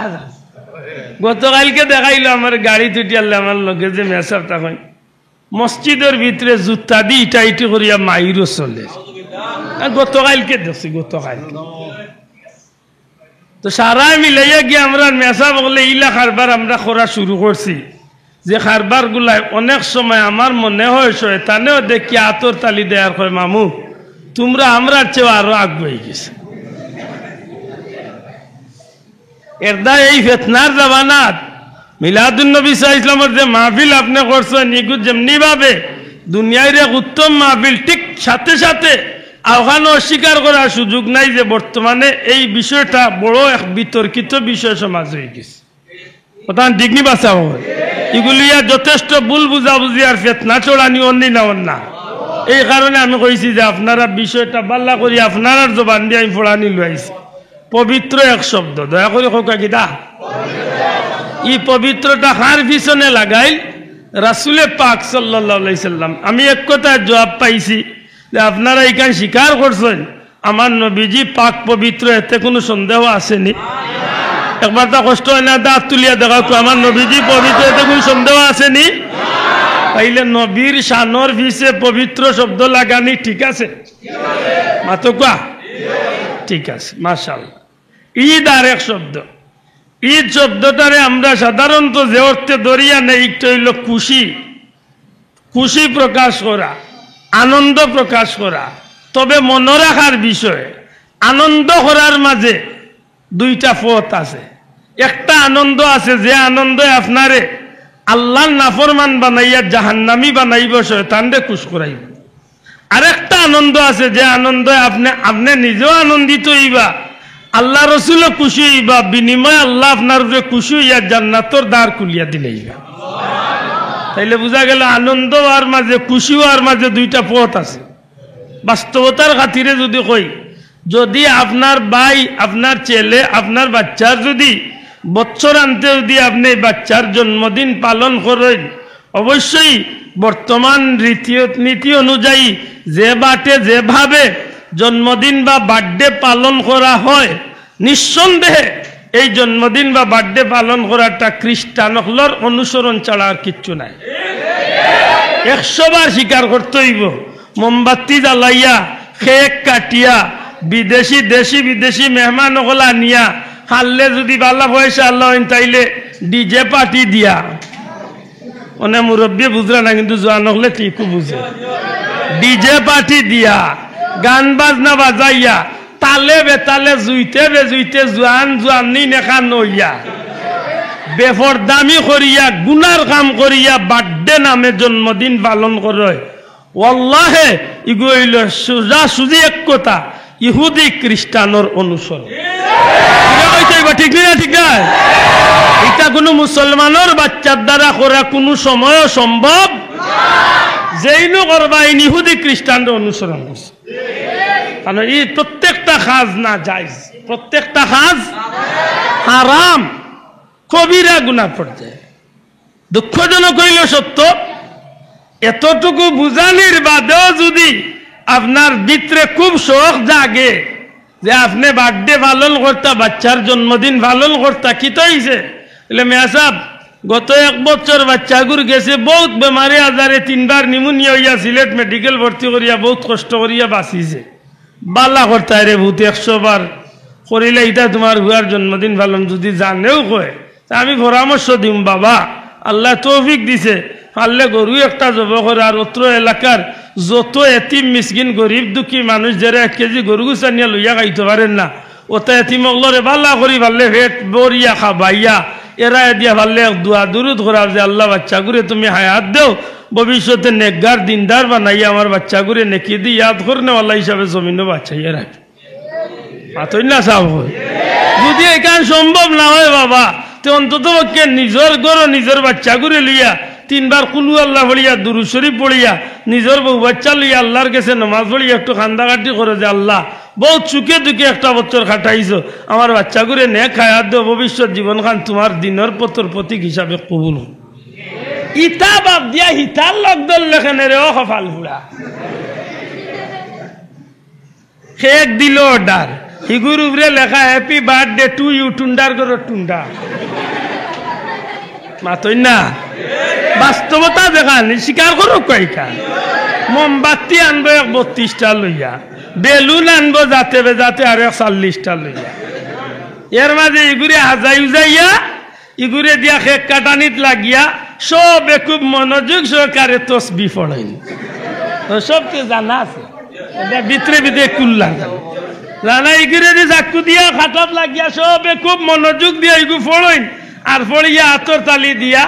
গতকাইলকে দেখাইলো আমার গাড়িত উঠিয়ারলে আমার লগে যে মেসাব থাকইন, মসজিদর ভিতরে জুতা দি ইটা ইটি করিয়া মাইরও চলে। আ, গতকাইলকে দেখছি, গতকাইলকে। তো সারায় মিলাইয়া গিয়া আমরার মেসাব অকলে ইলা কারবার আমরা করা শুরু করছি, যে কারবারগুলায় অনেক সময় আমার মনে হয় শয়তানেও দেখিয়া আতর তালি দেয় আর কয়, "মামু, তুমরা আমরার চেয়েও আরো আগুয়াই গেছো।" এরদায় এই ফেতনার জামানাত মিলাদুন নবী সাল্লাল্লাহু আলাইহি ওয়াসাল্লামর যে মাহফিল আপনে করছইন, ইগু যেমনি ভাবে দুনিয়ার এক উত্তম মাহফিল, ঠিক সাথে সাথে অখানও অস্বীকার করার সুযোগ নাই যে বর্তমানে এই বিষয়টা বড় এক বিতর্কিত বিষয় সমাজ অইগেছে। কথাখান ঠিক নি বা চাও? ইগু লইয়া যথেষ্ট ভুল বুঝাবুঝি আর ফেতনা ছড়ানি অর নি না অর না? এই কারণে আমি কইছি যে আপনারা বিষয়টা ভালা করি আপনারার জবান দিয়া আমি ফড়ানি লইয়া আইছি। পবিত্র এক শব্দ, দয়া করি কউক্কা কিতা? ই পবিত্রটা কার পিছনে লাগাইল? রাসুলে পাক সাল্লাল্লাহু আলাইহি সাল্লাম। আমি এক কথায় জুয়াব পাইছি যে আপনারা ইখান স্বীকার করছইন, আমার নবীজি পাক পবিত্র, এতে কুনু সন্দেহ আছে নি? একবার তা কষ্ট অয় না, আত তুলিয়া দেখাউক্কা, আমার নবীজি পবিত্র, এতে কুনু সন্দেহ আছে নি? তাইলে নবীর শানর পিছে পবিত্র শব্দ লাগানি ঠিক আছে? মাতউক্কা। ঠিক আছে, মাশাআল্লাহ। ঈদ আর এক শব্দ। ঈদ শব্দটারে আমরা সাধারণত যে অর্থে ধরিয়া নেই, একটা অইলো খুশি, খুশি প্রকাশ করা, আনন্দ প্রকাশ করা। তবে মনো রাখার বিষয়, আনন্দ করার মাঝে দুইটা পথ আছে। একটা আনন্দ আছে, যে আনন্দে আপনারে আল্লার নাফরমান বানাইয়া জাহান্নামী বানাইবো, শয়তানরে খুশ করাইবো। আরেকটা আনন্দ আছে, যে আনন্দে আপনে, আপনে নিজেও আনন্দিত অইবা, আল্লাহ রসুলও খুশি অইবা, বিনিময়ে আল্লাহ আপনার উপরে খুশি অইয়া জান্নাতর দ্বার খুলিয়া দিলাইবা। তাইলে বুঝা গেল, আনন্দ অওয়ার মাঝে, খুশি অওয়ার মাঝে দুইটা পথ আছে। বাস্তবতার খাতিরে যুদি কই, যুদি আপনার ভাই, আপনার ছেলে, আপনার বাচ্চার যুদি বৎসরান্তে যুদি আপনে বাচ্চার জন্মদিন পালন করইন, অবশ্যই বর্তমান রীতি নীতি অনুযায়ী যে বাটে যেভাবে জন্মদিন বা বার্থডে পালন করা হয়, নিঃসন্দেহে এই জন্মদিন বা বার্থডে পালন করাটা খ্রিস্টান অকলর অনুসরণ ছাড়া আর কিচ্ছু নাই। একশো বার স্বীকার করতে অইবো, মোমবাতি জ্বালাইয়া, কেক কাটিয়া, বিদেশি, দেশি বিদেশি মেহমান অকল আনিয়া, হারলে যুদি বালা পয়সা আল্লাহ অইন, তাইলে ডিজে পার্টি দিয়া, অনে মুরব্বি বুঝরা না, কিন্তু জোয়ান অকলে ঠিকউ বুঝে। ডিজে পার্টি দিয়া, গান বাজনা বাজাইয়া, তালে বেতালে, জুইতে বেজুইতে, জোয়ান জোয়ানিন এখান অইয়া, বেপরদামি করিয়া, গুনার কাম করিয়া, বার্থডে নামে জন্মদিন পালন করইন। ওয়াল্লাহে, ইগু অইলো সোজা সুজি এক কথা, ইহুদি খ্রিস্টানর অনুসরণ। ইটা কইতে অইবো, ঠিক নি না? ঠিক না? ইটা কুনু মুসলমানর বাচ্চার দ্বারা করা কুনু সময়ও সম্ভব। যেইনউ করবা, ইন ইহুদি খ্রিস্টানর অনুসরণ করছে। কারণ ই প্রত্যেকটা কাজ নাজাইজ, প্রত্যেকটা কাজ হারাম, কবিরা গুনার পর্যায়ে। দুঃখজনক অইলো সত্য, এতটুকু বুঝানির বাদেও যুদি আপনার ভিতরে খুব শখ জাগে যে আপনে বার্থডে পালন করতা, বাচ্চার জন্মদিন পালন করতা, কিতা অইছে? বলে, "মিয়া সাব, গত এক বছর বাচ্চাগুর গেছে বউত বেমারে আজারে, তিনবার নিউমোনিয়া অইয়া সিলেট মেডিকেল ভর্তি করিয়া বউত কষ্ট করিয়া বাঁচিছে।" বালা করতায় রে পুত, একশো বার করিলে ইটা তুমার পুয়ার জন্মদিন পালন যুদি জানেও কয়, তে আমি পরামর্শ দিমু, বাবা, আল্লায় তৌফিক দিছে, পারলে গরু একটা জবো করো, আর অত্র এলাকার যত এতিম মিসকিন গরিব দুঃখী মানুষ যেরা এক কেজি গরু গুস্তা নিয়া লইয়া খাইতো পারের না, অতা এতিম অকলরে বালা করি পারলে পেট ভরিয়া খাবাইয়া, এরায় দিয়া পারলে এক দোয়া দুরুদ করাও যে, "আল্লাহ, বাচ্চাগুরে তুমি হায়াত দেও, ভবিষ্যতে নেককার দিনদার বানাইয়া আমার বাচ্চাগুরে নেকিদি ইয়াদ করনেওয়ালা হিসাবে জমিনো বাঁচাইয়া রাখো।" মাতইন না সাব অকল। যুদি ইখান সম্ভব না অয় বাবা, তে অন্তত পক্ষে নিজর ঘরো নিজর বাচ্চাগুরে লইয়া তিনবার কুলহু আল্লাহ পড়িয়া, দুরুদ শরিফ পড়িয়া, নিজর বউ বাচ্চা লইয়া আল্লার গেছে নমাজ পড়িয়া একটু কান্দাকাটি করো যে, "আল্লাহ, বউত সুখে দুঃখে একটা বছর কাটাইছো, আমার বাচ্চাগুরে নেক হায়াত দেও, ভবিষ্যৎ জীবনখান তুমার দিনর পথর প্রতীক হিসাবে কবুল করো।" ইতা বাদ দিয়া হিতার লগ ধরলে কেনে রে, ও কপাল পুড়া। কেক দিলো অর্ডার, হিগুর উপরে লেখা, "Happy birthday to you, টুন্ডার ঘরর টুন্ডা।" মাতইন না, বাস্তবতা দেখান, স্বীকার করউক্কা ইখান। মোমবাতি আনবো এক বত্রিশটা লইয়া, বেলুন আনবো যাতে বেজাতে আর এক চল্লিশটা লইয়া, এর মাঝে ইগুরে হাজাই উজাইয়া ইগুরে দিয়া কেক কাটানিত লাগিয়া সবে খুব মনোযোগ সহকারে তসবি পড়ইন। তো সবকে জানা আছে, ইটা ভিতরে ভিতরে কুল্লা জানা। জানা ইগুরে দি চাক্কু দিয়া কাটাত লাগিয়া সবে খুব মনোযোগ দিয়া ইগু পড়ইন। আর পড়িয়া আতর তালি দিয়া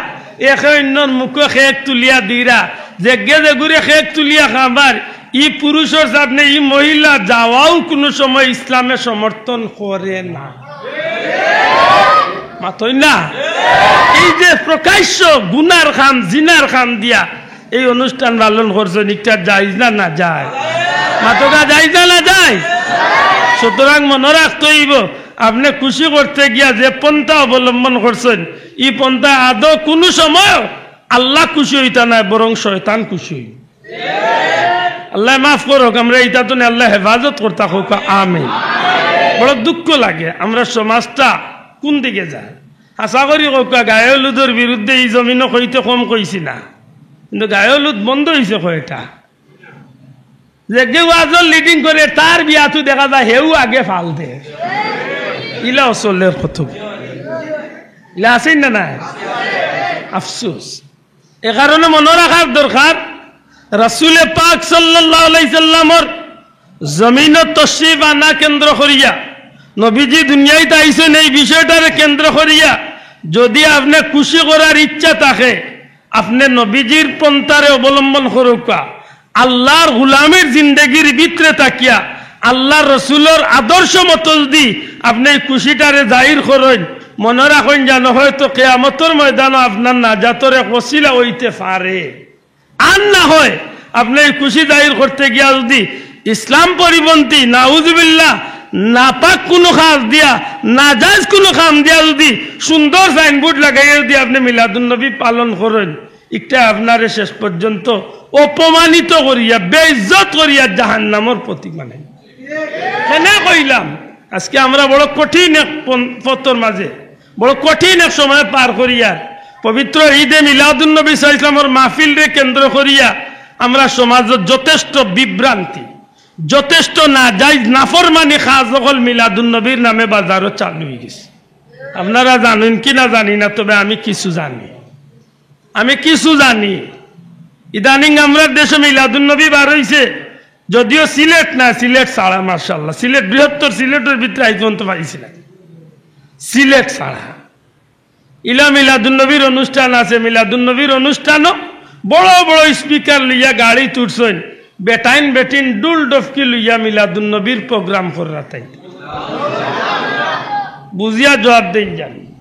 একে অইন্যর মুখো কেক তুলিয়া দিরা। যেগে যেগুরে কেক তুলিয়া খাবার, ই পুরুষর সামনে ই মহিলা যাওয়াও কুনু সময় ইসলামে সমর্থন করে না। মাতইন না? এই যে প্রকাশ্য গুনার কাম, জিনার কাম দিয়া এই অনুষ্ঠান পালন করছইন, ইটা জায়েজ না নাজায়েজ? মাতউক্কা, জায়েজ না নাজায়েজ? সুতরাং মনো রাখতে অইবো, আপনে খুশি করতে গিয়া যে পন্থা অবলম্বন করছইন, ই পন্থা আদৌ কুনু সময় আল্লাহ খুশি অইতা নায়, বরং শয়তান খুশি অইবো। আল্লায় মাফ করউক, আমরা ইতা তনে আল্লায় হেফাজত করতা কউক্কা, আমিন। বড় দুঃখ লাগে, আমরার সমাজটা কুন দিকে যায়। হাছা করি কউক্কা, গায়ে হলুদর বিরুদ্ধে ই জমিনো কইতে কম কইছি না, কিন্তু গায়ে হলুদ বন্ধ অইছে কয়টা। যেগে ওয়াজর লিডিং করে, তার বিয়াত দেখা যায় হেউ আগে ফাল দে। ইলা অসলের কত, ইলা আছইন না নাই? আফসোস। এ কারণে মনো রাখার দরকার, রাসূলে পাক সাল্লাল্লাহু আলাইহি সাল্লামর জমিনো তশরিফ আনা কেন্দ্র করিয়া, নবীজি দুনিয়াইত আইছইন এই বিষয়টারে কেন্দ্র করিয়া, যুদি আপনে খুশি করার ইচ্ছা থাকে, আপনে নবীজির পন্থারে অবলম্বন করউক্কা, আল্লার গুলামির জিন্দেগির ভিতরে থাকিয়া আল্লার রসুলর আদর্শ মতো যুদি আপনে ই খুশিটারে জাহির করইন, মনো রাখইন যেন হয়তো কিয়ামতর ময়দানো আপনার নাজাতর এক ওসিলা অইতে পারে। আর না হয় আপনে ই খুশি জাহির করতে গিয়া যুদি ইসলাম পরিপন্থী, নাউজুবিল্লাহ, নাপাক কুনু কাজ দিয়া, নাজায়েজ কুনু কাম দিয়া যুদি সুন্দর সাইনবোর্ড লাগাইয়া যুদি আপনে মিলাদুন্নবী পালন করইন, ইটা আপনারে শেষ পর্যন্ত অপমানিত করিয়া, বেইজ্জত করিয়া জাহান্নামর প্রতীক বানাইন। কেনে কইলাম, আজকে আমরা বড় কঠিন এক পন-, পথর মাঝে, বড় কঠিন এক সময় পার করিয়া, পবিত্র ঈদে মিলাদুন্নবী সাল্লাল্লাহু আলাইহি ওয়াসাল্লামর মাহফিলরে কেন্দ্র করিয়া আমরা সমাজত যথেষ্ট বিভ্রান্তি, যথেষ্ট নাজাইজ নাফরমানি কাজ অকল মিলাদুন্নবীর নামে বাজারো চালু অইগেছে। আপনারা জানইন কি না জানি না, তবে আমি কিছু জানি, আমি কিছু জানি। ইদানিং আমরার দেশো মিলাদুন্নবী বার অইছে, যদিও সিলেট না, সিলেট ছাড়া, মাশাআল্লাহ, সিলেট, বৃহত্তর সিলেটর ভিতরে আইজ পর্যন্ত পাইছি না, সিলেট ছাড়া। ইলা মিলাদুন্নবীর অনুষ্ঠান আছে, মিলাদুন্নবীর অনুষ্ঠানো বড় বড় স্পিকার লইয়া গাড়িত উঠছইন, বেটাইন বেটিন ডুল ডফকি লইয়া মিলাদুন্নবীর প্রোগ্রাম কররা তাইন। বুঝিয়া জবাব দেইন জানি।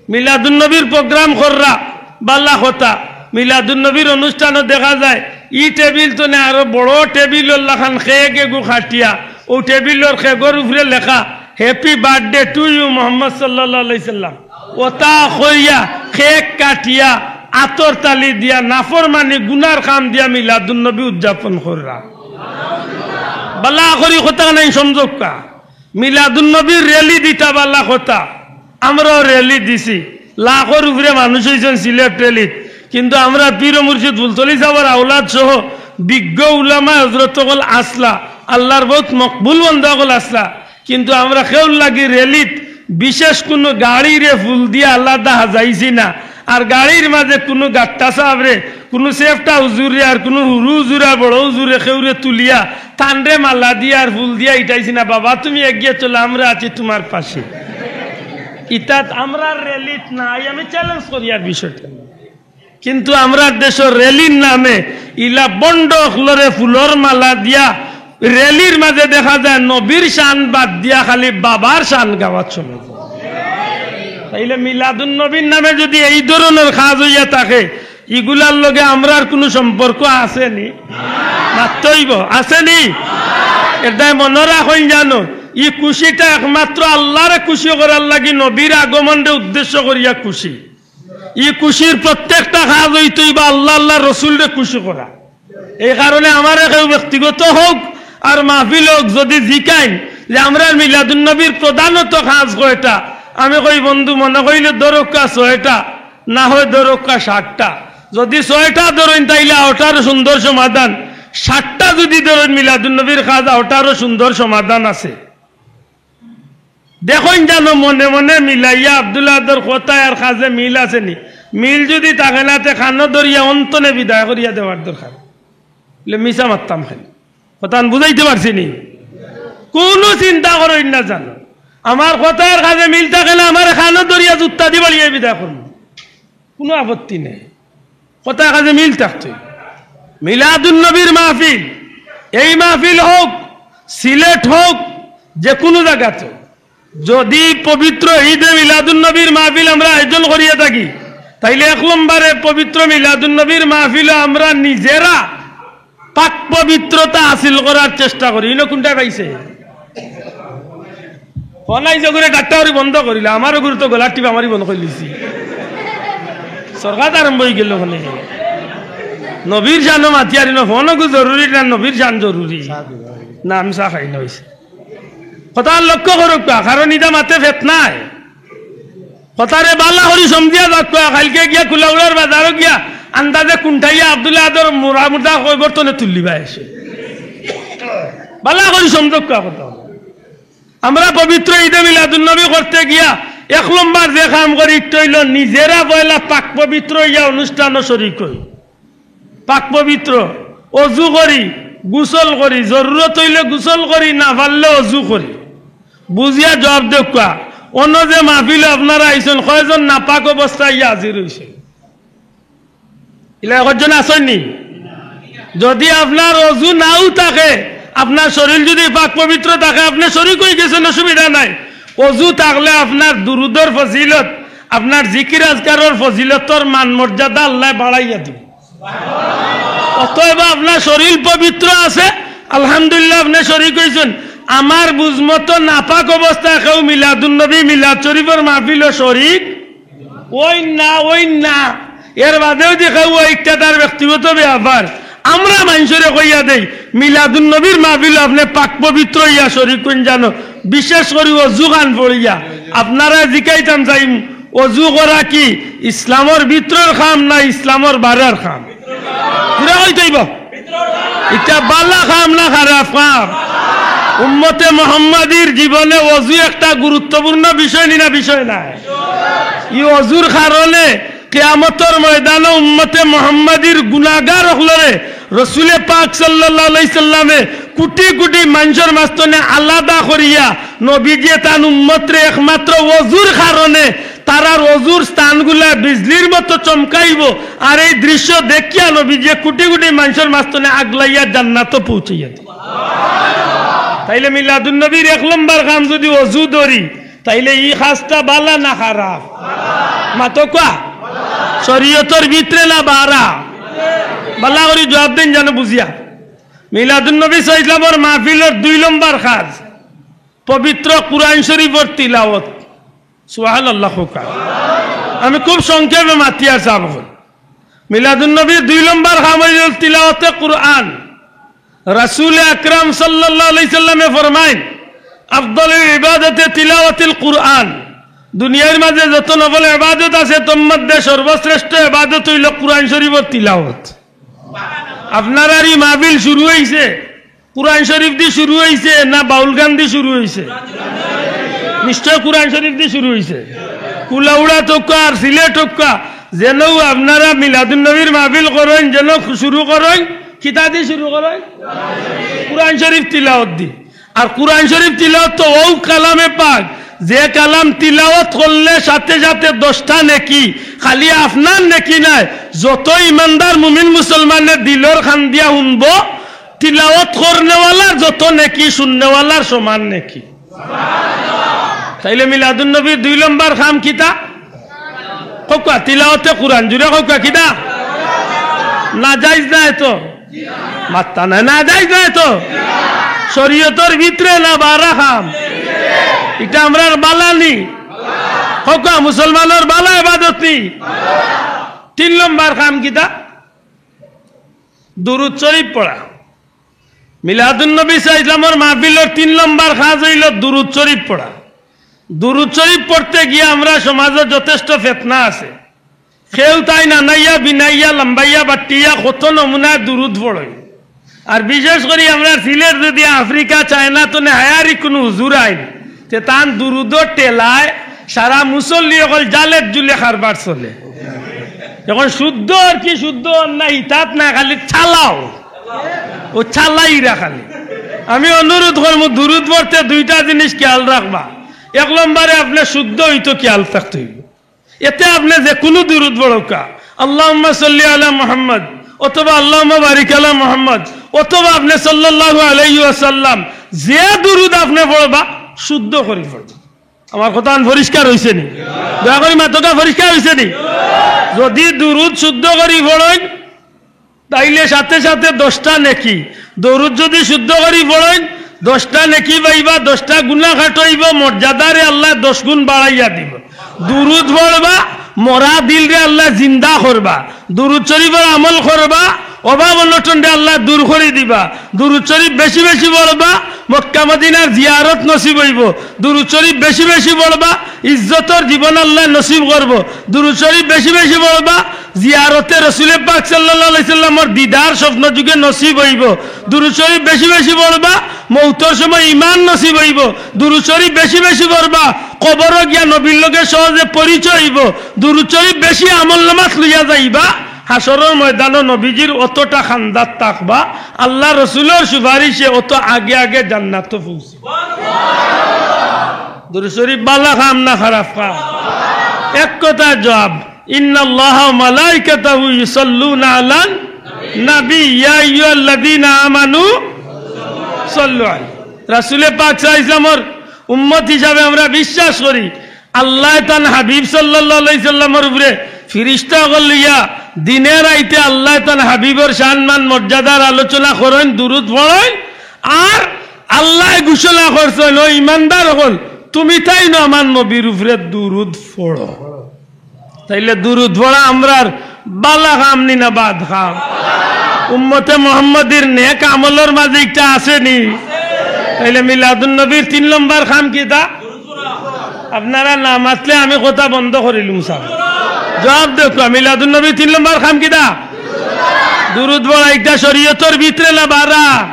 মিলাদুন্নবীর প্রোগ্রাম কররা, বালা কথা। মিলাদুন্নবীর অনুষ্ঠানো দেখা যায়, ই টেবিল তনে আরো বড় টেবিলর লাখান কেক এগু কাটিয়া, অউ টেবিলর কেকর উপরে লেখা, "Happy birthday to you, Mohammad সাল্লাল্লাহু আলাইহি সাল্লাম।" অতা কইয়া, কেক কাটিয়া, আতর তালি দিয়া, নাফরমানি গুনার কাম দিয়া মিলাদুন্নবী উদযাপন কররা। বালা করি কথা নাই সমঝউক্কা। মিলাদুন্নবীর র‍্যালি দিতা বালা কথা, আমরাও র‍্যালি দিছি, লাখর উপরে মানুষ অইছইন সিলেট র‍্যালিত। কিন্তু আমরার পীর ও মুর্শিদ ফুলতলি সাবর আওলাদ সহ বিজ্ঞ উলামা হজরত অকল আছলা, আল্লার বউত মকবুল বন্দা অকল আছলা, কিন্তু আমরা কেউর লাগি র‍্যালিত বিশেষ কুনু গাড়িরে ফুল দিয়া আলাদা হাজাইছি না। আর গাড়ির মাঝে কুনু গাট্টা সাবরে, কুনু সেফটা হুজুররে, আর কুনু হুরু হুজুর আর বড় হুজুররে কেউরে তুলিয়া তানরে মালা দিয়া আর ফুল দিয়া ইটাইছি না, "বাবা, তুমি এগিয়ে চলো, আমরা আছি তোমার পাশে।" ইতাত আমরার র‍্যালিত নাই, আমি চ্যালেঞ্জ করিয়ার বিষয়টা। কিন্তু আমরার দেশর র‍্যালির নামে ইলা ভন্ড অকলরে ফুলর মালা দিয়া র‍্যালির মাঝে দেখা যায় নবীর শান বাদ দিয়া খালি বাবার শান গাওয়াত শোনা যায়। তাইলে মিলাদুন্নবীর নামে যদি এই ধরনর কাজ অইয়া থাকে, ইগুলার লগে আমরার কুনু সম্পর্ক আছে নি? মাততে অইবো, আছে নি? এরদায় মনো রাখইন জানো, ই খুশিটা একমাত্র আল্লারে খুশি করার লাগি, নবীর আগমনরে উদ্দেশ্য করিয়া খুশি। ই খুশির প্রত্যেকটা কাজ অইতো অইবা আল্লা, আল্লার রসুলরে খুশি করা। এই কারণে আমারে কেউ ব্যক্তিগত হউক আর মাহফিল হউক, যদি জিকাইন যে আমরার মিলাদুন্নবীর প্রধানত কাজ কয়টা, আমি কই, "বন্ধু, মনে কইলে ধরউক্কা ছয়টা, না হয় ধরউক্কা সাতটা।" যদি ছয়টা ধরইন, তাইলে অটারও সুন্দর সমাধান। সাতটা যদি ধরইন মিলাদুন্নবীর কাজ, অটারও সুন্দর সমাধান আছে। দেখইন জানো, মনে মনে মিলাইয়া আব্দুল আহাদর কথায় আর কাজে মিল আছে নি? মিল যদি থাকে না, তে কানো ধরিয়া অন্তনে বিদায় করিয়া দেওয়ার দরকার। বলে, "মিছা মাততাম কেনে?" কথাখান বুঝাইতে পারছি নি? কুনু চিন্তা করইন না জানো, আমার কথায় আর কাজে মিল থাকে না, আমারে কানো ধরিয়া জুত্তা দি বাড়িয়া বিদায় করমু, কুনু আপত্তি নাই। কথায় কাজে মিল থাকতে। মিলাদুন্নবীর মাহফিল, এই মাহফিল হউক, সিলেট হউক, যে কুনু জাগাত, যদি পবিত্র ঈদে মিলাদুন্নবীর মাহফিল আমরা আয়োজন করিয়া থাকি, তাইলে এক নম্বরে পবিত্র মিলাদুন্নবীর মাহফিলো আমরা নিজেরা পাক পবিত্রতা হাসিল করার চেষ্টা করি। ইনো কুনটায় পাইছে? ফোন আইজ অগুরে ঠাট্টা করি বন্ধ করিলা, আমার অগুরে তো গলার টিপা মারি বন্ধ করিলিছি। সরকার আরম্ভ অইগেল ফোনে। নবীর শানো মাতিয়ার ইনো, ফোন অগু জরুরি না নবীর শান জরুরি? না, আমি চা খাই না অইছে। কথা লক্ষ্য করউক্কা, কারণ ইটা মাতে ফেতনায়। কথারে বালা করি সমঝিয়া যাউক্কা, কাইলকে গিয়া কুলাউড়ার বাজারো গিয়া আন্দাজে কুন্টাইয়া আব্দুল আহাদর মুড়া মুড়া কবর তনে তুলিবা এসে। বালা করি সমঝউক্কা কথা। আমরা পবিত্র ঈদে মিলাদুন্নবী করতে গিয়া এক নম্বর যে কাম করি, ইটা অইলো নিজেরা পয়লা পাক পবিত্র অইয়া অনুষ্ঠানো শরিক অই। পাক পবিত্র, অজু করি, গোসল করি, জরুরত অইলে গোসল করি, না পারলে অজু করি। বুঝিয়া জবাব দেউক্কা, অনো যে মাহফিলো আপনারা আইছইন, কয়জন নাপাক অবস্থায় ইয়া হাজির অইছইন? ইলা একজন আছইন নি? যদি আপনার অজু নাও থাকে, আপনার শরীর যদি পাক পবিত্র থাকে, আপনে শরিক অইগেছইন, অসুবিধা নাই। অজু থাকলে আপনার দুরুদর ফজিলত, আপনার জিকির আজকারর ফজিলতর মান মর্যাদা আল্লায় বাড়াইয়া দিবো। অতএব আপনার শরীর পবিত্র আছে, আলহামদুলিল্লাহ, আপনে শরিক অইছইন। আমার বুঝমতো নাপাক অবস্থায় কেউ মিলাদুন্নবী, মিলাদ শরিফর মাহফিলো শরিক অইন না, অইন না। এর বাদেও দেখা অয়, ইটা তার ব্যক্তিগত ব্যাপার। আমরা মানষরে কইয়া দেই, মিলাদুন্নবীর মাহফিলো আপনে পাক পবিত্র অইয়া শরিক অইন জানো, বিশেষ করি অজু খান পড়িয়া। আপনারারে জিকাইতাম চাইমু, অজু করা কি ইসলামর ভিতরর কাম না ইসলামর বারর কাম? পুরা কইতে অইবো। ইটা বালা কাম না খারাপ কাম? উম্মতে মোহাম্মদীর জীবনে অজু একটা গুরুত্বপূর্ণ বিষয় নি না, বিষয় নায়? ই অজুর কারণে কিয়ামতর ময়দানো উম্মতে মোহাম্মদীর গুনাগার অকলরে রসুলে পাক সাল্লাল্লাহু আলাইহি সাল্লামে কুটি কুটি মানষর মাঝখানে আলাদা করিয়া নবীজিয়ে তান উম্মতরে একমাত্র অজুর কারণে তারার অজুর স্থানগুলা বিজলির মতো চমকাইবো। আর এই দৃশ্য দেখিয়া নবীজিয়ে কুটি কুটি মানষর মাঝখানে আগলাইয়া জান্নাতো পৌঁছাইয়া দিবো। তাইলে মিলাদুন্নবীর এক লম্বর কাম যদি অজু ধরি, তাইলে ই কাজটা বালা না খারাপ? মাতো কুয়া। শরিয়তর ভিতরে না বারা? বালা করি জুয়াব দেইন জানো বুঝিয়া। মিলাদুন্নবী সাল্লাল্লাহু আলাইহি ওয়াসাল্লামর মাহফিলর দুই লম্বর কাজ পবিত্র কুরআন শরিফর তিলাওত। সুবহানাল্লাহ কউক্কা। আমি খুব সংক্ষেপে মাতিয়ার সাব অকল। মিলাদুন্নবীর দুই লম্বর কাম অইলো তিলাওয়াতে কুরআন। রাসুলে আকরাম সাল্লাল্লাহু আলাইহি সাল্লামে ফরমাইন, "আফদালুল ইবাদাতে তিলাওয়াতুল কুরআন।" দুনিয়ার মাঝে যত নফল ইবাদত আছে, তার মধ্যে সর্বশ্রেষ্ঠ ইবাদত অইলো কুরআন শরিফর তিলাওত। আপনারার ই মাহফিল শুরু অইছে, কুরআন শরিফ দি শুরু অইছে না বাউল গান দি শুরু অইছে? নিশ্চয় কুরআন শরিফ দি শুরু অইছে। কুলাউড়া তক্কা আর সিলেট তক্কা, যেনউ আপনারা মিলাদুন্নবীর মাহফিল করইন, যেন শুরু করইন, কিতা দি শুরু করইন? কুরআন শরিফ তিলাওত দি। আর কুরআন শরিফ তিলাওত তো অউ কালামে পাক, যে কালাম তিলাওত করলে সাথে সাথে দশটা নেকি, খালি আপনার নেকি নায়, যত ইমানদার মুমিন মুসলমানে দিলর কান দিয়া হুনবো, তিলাওত করনেওয়ালার যত নেকি, শুননেওয়ালার সমান নেকি। তাইলে মিলাদুন্নবীর দুই লম্বর কাম কিতা? কউক্কা, তিলাওতে কুরআন। জুরে কউক্কা, কিতা? নাজাইজ নায় তো? মাত্তা নায়, নাজাইজ নায় তো? শরিয়তর ভিতরে না বারা কাম? ইটা আমরার বালা নি? কউক্কা, মুসলমানর বালা ইবাদত নি? তিন লম্বর কাম কিতা? দুরুদ শরিফ পড়া। মিলাদুন্নবী সাল্লাল্লাহু আলাইহি ওয়াসাল্লামর মাহফিলর তিন লম্বর কাজ অইলো দুরুদ শরিফ পড়া। দুরুদ শরিফ পড়তে গিয়া আমরার সমাজো যথেষ্ট ফেতনা আছে। কেউ তাইন আনাইয়া বিনাইয়া লম্বাইয়া বাট্টিয়া কত নমুনায় দুরুদ পড়ইন। আর বিশেষ করি আমরার সিলেট যদি আফ্রিকা, চায়না তনে হায়ারি কুনু হুজুর আইন, তে তান দুরুদর ঠেলায় সারা মুসল্লি অকল জালের জুলে কারবার চলে। এখন শুদ্ধ আর কি শুদ্ধ আর না, ইতাত না, খালি চালাও। ও চালাইরা খালি। আমি অনুরোধ করমু, দুরুদ পড়তে দুইটা জিনিস খেয়াল রাখবা। এক লম্বরে আপনে শুদ্ধ অইতো খেয়াল থাকতে অইবো। এতে আপনে যেকুনু দুরুদ পড়উক্কা, আল্লাহুম্মা সাল্লি আলা মুহাম্মদ অথবা আল্লাহুম্মা বারিক আলা মুহাম্মদ অথবা আপনে সাল্লাল্লাহু আলাইহি ওয়াসাল্লাম, যে দুরুদ আপনে পড়বা, শুদ্ধ করি পড়বা। আমার কথা আন পরিষ্কার অইছে নি? দয়া করি মাতউক্কা, পরিষ্কার অইছে নি? যদি দুরুদ শুদ্ধ করি পড়ইন, তাইলে সাথে সাথে দশটা নেকি। দুরুদ যদি শুদ্ধ করি পড়ইন, দশটা নেকি পাইবা, দশটা গুনা কাটইবো, মর্যাদারে আল্লায় দশ গুণ বাড়াইয়া দিবো। দুরুদ পড়বা, মরা দিলরে আল্লায় জিন্দা করবা। দুরুদ শরিফর আমল করবা, অভাব অনটনরে আল্লায় দূর করি দিবা। দুরুদ শরিফ বেশি বেশি পড়বা, মক্কা মদিনার জিয়ারত নসিব অইবো। দুরুদ শরিফ বেশি বেশি পড়বা, ইজ্জতর জীবন আল্লায় নসিব করবো। দুরুদ শরিফ বেশি বেশি পড়বা, জিয়ারতে রসুলে পাক সাল্লাল্লাহু আলাইহি সাল্লামর দিদার স্বপ্ন যুগে নসিব অইবো। দুরুদ শরিফ বেশি বেশি পড়বা, মউতর সময় ইমান নসিব অইবো। দুরুদ শরিফ বেশি বেশি পড়বা, কবরো গিয়া নবীর লগে সহজে পরিচয় অইবো। দুরুদ শরিফ বেশি আমলনামাত লইয়া যাইবা, হাশরর ময়দানো নবীজির অতটা খান্দাত থাকবা, আল্লার রসুলর সুপারিশে অত আগে আগে জান্নাতো পৌঁছবা। দুরুদ শরিফ বালা কাম না খারাপ কাম? এক কথায় জুয়াব, ইন্নাল্লাহা ওয়া মালাইকাতাহু ইউসাল্লুনা আলান নাবী, ইয়া আইয়ুহাল্লাযীনা আমানু সাল্লু আলাইহি। রাসূলে পাক সাল্লাল্লাহু আলাইহি ওয়াসাল্লামর উম্মত হিসাবে আমরা বিশ্বাস করি, আল্লায় তান হাবিব সাল্লাল্লাহু আলাইহি সাল্লামর উপরে ফিরিস্তা অকল লইয়া দিনে রাইতে আল্লায় তান হাবিবর শান মান মর্যাদার আলোচনা করইন, দুরুদ পড়ইন। আর আল্লায় ঘোষণা করছইন, "ও ইমানদার অকল, তুমি তাইন আমার নবীর উপরে দুরুদ পড়ো।" তাইলে দুরুদ পড়া আমরার বালা কাম নি না বাদ কাম? উম্মতে মোহাম্মদীর নেক আমলর মাঝে ইটা আছে নি? তাইলে মিলাদুন নবীর তিন নম্বর কাম কিতা? আপনারা না মাতলে আমি কথা বন্ধ করিলুম সাব। জবাব দেউক্কা, মিলাদুন নবীর তিন নম্বর কাম কিতা? দুরুদ পড়া। ইটা শরীয়তর ভিতরে না বারা?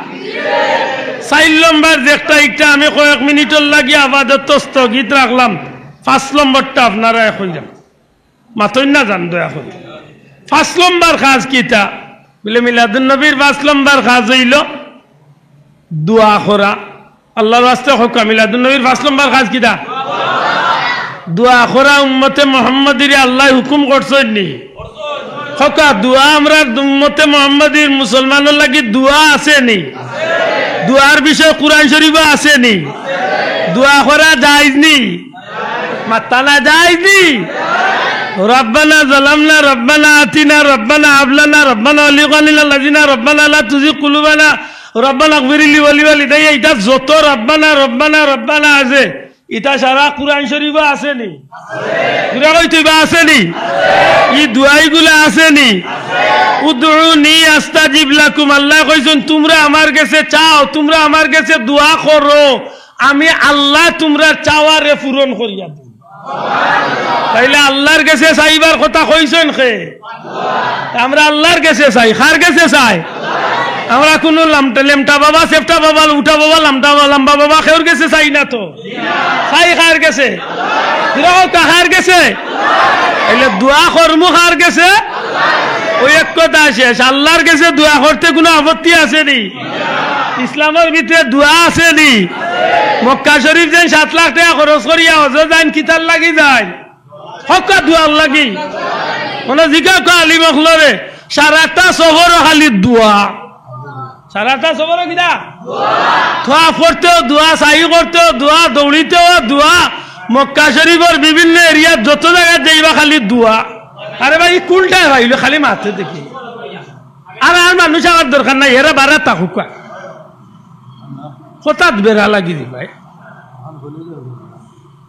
চাইর নম্বর যেটা, ইটা আমি কয়েক মিনিটর লাগি আপাতত স্থগিত রাখলাম, পাঁচ নম্বরটা আপনারারে কইরাম। মাতইন না জান, দয়া করি। পাঁচ নম্বর কাজ কিতা? বলে, মিলাদুন নবীর পাঁচ নম্বর কাজ অইলো দোয়া করা। আল্লার ওয়াস্তে কউক্কা, মিলাদুন নবীর পাঁচ নম্বর কাজ কিতা? দোয়া করা। উম্মতে মোহাম্মদীরে আল্লায় হুকুম করছইন নি? কউক্কা, দোয়া আমরার উম্মতে মোহাম্মদীর মুসলমানর লাগি দোয়া আছে নি? দোয়ার বিষয়ে কুরআন শরীফো আছে নি? দোয়া করা জায়েজ নি? মাত্তা না জায়েজ নি? রব্বানা যালামনা, রব্বানা আতিনা, রব্বানা হাব লানা, রব্বানা ওয়া লিইখওয়ানিনা আল্লাযিনা, রব্বানা লা তুযিগ কুলুবানা, রব্বানা ইগফির লি ওয়া লিওয়ালিদাইয়া, ইতা যত রব্বানা, রব্বানা, রব্বানা আছে, ইতা সারা কুরআন শরীফো আছে নি? জুরে কইতো ইবা আছে নি? ই দোয়াইগুলা আছে নি? উদউনি আস্তাজিব লাকুম, আল্লায় কইছইন, "তুমরা আমার গেছে চাও, তুমরা আমার গেছে দোয়া করো, আমি আল্লায় তুমরার চাওয়ারে পূরণ করিয়া দিমু।" তাইলে আল্লার গেছে চাইবার কথা কইছইন কে? আমরা আল্লার গেছে চাই। কার গেছে চাই? আমরা কুনু লামটা, লেমটা বাবা, চেপটা বাবা, উঠা বাবা, লামটা বাবা, লাম্বা বাবা, কেউর গেছে চাই না তো। চাই কার গেছে? জুরে কউক্কা, কার গেছে? তাইলে দোয়া করমু কার গেছে? ওই এক কথা শেষ। আল্লার গেছে দোয়া করতে কুনু আপত্তি আছে নি? ইসলামর ভিতরে দোয়া আছে নি? মক্কা শরীফ যেন সাত লাখ টেকা খরচ করিয়া হজো যাইন, কিতার লাগি যাইন? কউক্কা, দোয়ার লাগি। মানে জিগাউক্কা আলিম অকলরে, সারাটা সফরো খালি দোয়া। সারাটা সফরো কিতা? তোয়াফ করতেও দোয়া, সাই করতেও দোয়া, দৌড়িতেও দোয়া, মক্কা শরীফর বিভিন্ন এরিয়াত যত জাগাত যাইবা খালি দোয়া। আরে ভাই, ই কুনটায় ভাই অইলো খালি মাতে দেখি। আর, আর মানুষ আমার দরকার নাই, এরা বারা থাকউক্কা। কথাত বেড়া লাগি দি ভাই।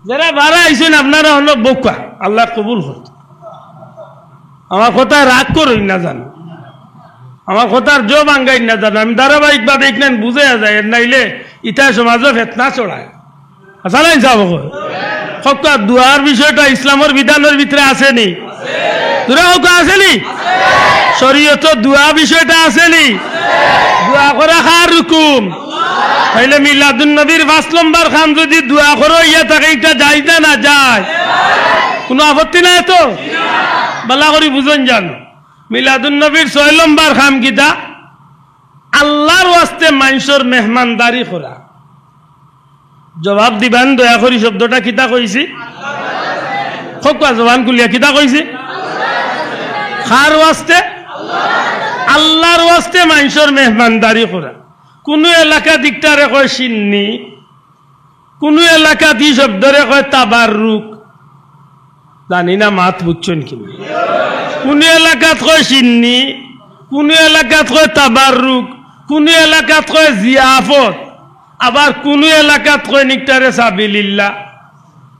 যেরা বারা আইছইন আপনারা অনো বউক্কা, আল্লায় কবুল করউক। আমার কথায় রাগ করইন না জানো, আমার কথার জো ভাঙ্গাইন না জানো। আমি ধারাবাহিকভাবে ইখান বুঝাইয়া যাই, এর নাইলে ইতা সমাজো ফেতনা ছড়ায়। আছে না ইনসাফ অকল? কউক্কা, দোয়ার বিষয়টা ইসলামর বিধানর ভিতরে আছে নি? জুরে কউক্কা, আছে নি? শরীয়তো দোয়া বিষয়টা আছে নি? দোয়া করা কার হুকুম? তাইলে মিলাদুন নবীর পাঁচ নম্বর কাম যুদি দোয়া করা অইয়া থাকে, ইটা জায়েজ না না জায়েজ? কুনু আপত্তি নাই তো? বালা করি বুঝইন জানো। মিলাদুন নবীর ছয় নম্বর কাম কিতা? আল্লার ওয়াস্তে মানষর মেহমানদারি করা। জবাব দিবান দয়া করি, শব্দটা কিতা কইছি? কউক্কা জবান খুলিয়া, কিতা কইছি? কার ওয়াস্তে? আল্লার ওয়াস্তে মানষর মেহমানদারি করা। কুনু এলাকাত ইকটারে কয় সিন্নি, কুনু এলাকাত ই শব্দরে কয় তাবাররুক। জানি না মাত বুঝছইন কিনা। কুনু এলাকাত কয় সিন্নি, কুনু এলাকাত কয় তাবাররুক, কুনু এলাকাত কয় জিয়াফত, আবার কুনু এলাকাত কয় নিকটারে সাবিলিল্লাহ,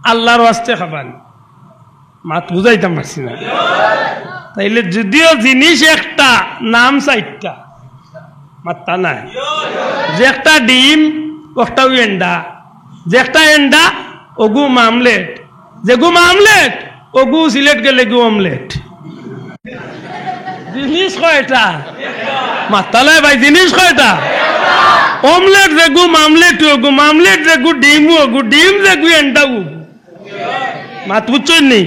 আল্লার ওয়াস্তে খাবানি। মাত বুঝাইতাম পারছি না। তাইলে যুদিও জিনিস একটা, নাম চাইরটা, মাত্তা নাই। যে একটা ডিম, ওটাও এন্ডা। যে একটা এন্ডা, ওগু মামলেট। যেগু মামলেট, ওগু সিলেট গেলেগু অমলেট। জিনিস কয়টা? মাত্তা নাই ভাই, জিনিস কয়টা? অমলেট যেগু মামলেট, ওগু মামলেট যেগু ডিম, ওগু ডিম যেগু এন্ডা, ওগু। মাত বুঝছইন নি?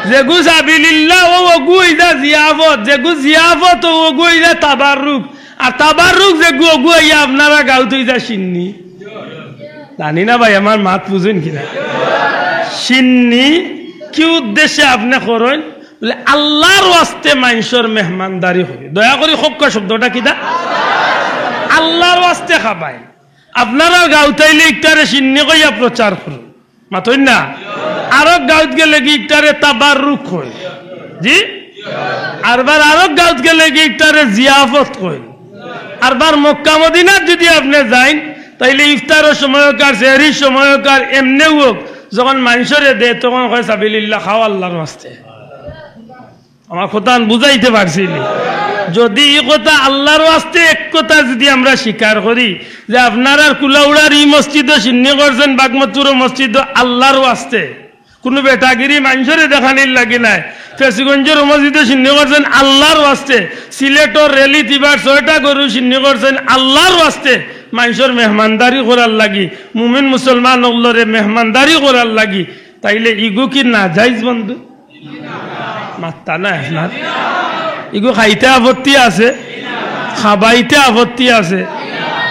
যেগু সাবিলিল্লাহ, ও ওগু অইযা জিয়াফত, যেগু জিয়াফত, ও ওগু অইযা তাবাররুক। আর তাবাররুক যেগু, ওগু আইয়া আপনারা গাউত অইযা সিন্নি। জানি না ভাই, আমার মাত বুঝইন কিনা। সিন্নি কি উদ্দেশ্যে আপনে করইন? বলে, আল্লার ওয়াস্তে মানষর মেহমানদারি করি। দয়া করি কউক্কা শব্দটা কিতা? আল্লাহর ওয়াস্তে খাবাইন। আপনারার গাঁওত আইলে ইকটারে শিন্নি কইয়া প্রচার করুন, মাতইন না? আরক গাঁওত গেলেগি ইকটারে তাবাররুক কইন, জি। আরবার আরক গাঁওত গেলেগি ইকটারে জিয়াফত কইন। আরবার মক্কা মদিনাত যুদি আপনে যাইন, তাইলে ইফতারর সময় অউক আর সেহরির সময় অউক আর এমনেউ অউক, যখন মানষরে দে, তখন কয়, "সাবিলিল্লাহ, খাও আল্লাহর ওয়াস্তে।" আমার কথাখান বুঝাইতে পারছি নি? যুদি ই কথা আল্লাহর ওয়াস্তে এক কথা যুদি আমরা স্বীকার করি যে আপনারার কুলাউড়ার ই মসজিদো শিন্নি করছইন, বাগমতপুরর মসজিদো আল্লাহর ওয়াস্তে, কুনু বেটাগিরি মানষরে দেখানির লাগি নায়, ফেঞ্চুগঞ্জর মসজিদো শিন্নি করছইন আল্লাহর ওয়াস্তে, সিলেটর রেলিত ইবার ছয়টা গরু শিন্নি করছইন আল্লাহর ওয়াস্তে, মানষর মেহমানদারি করার লাগি, মুমিন মুসলমান অকলরে মেহমানদারি করার লাগি, তাইলে ইগু কি নাজাইজ বন্ধু? মাত্তা নাই আপনার। ইগু খাইতে আপত্তি আছে, খাবাইতে আপত্তি আছে।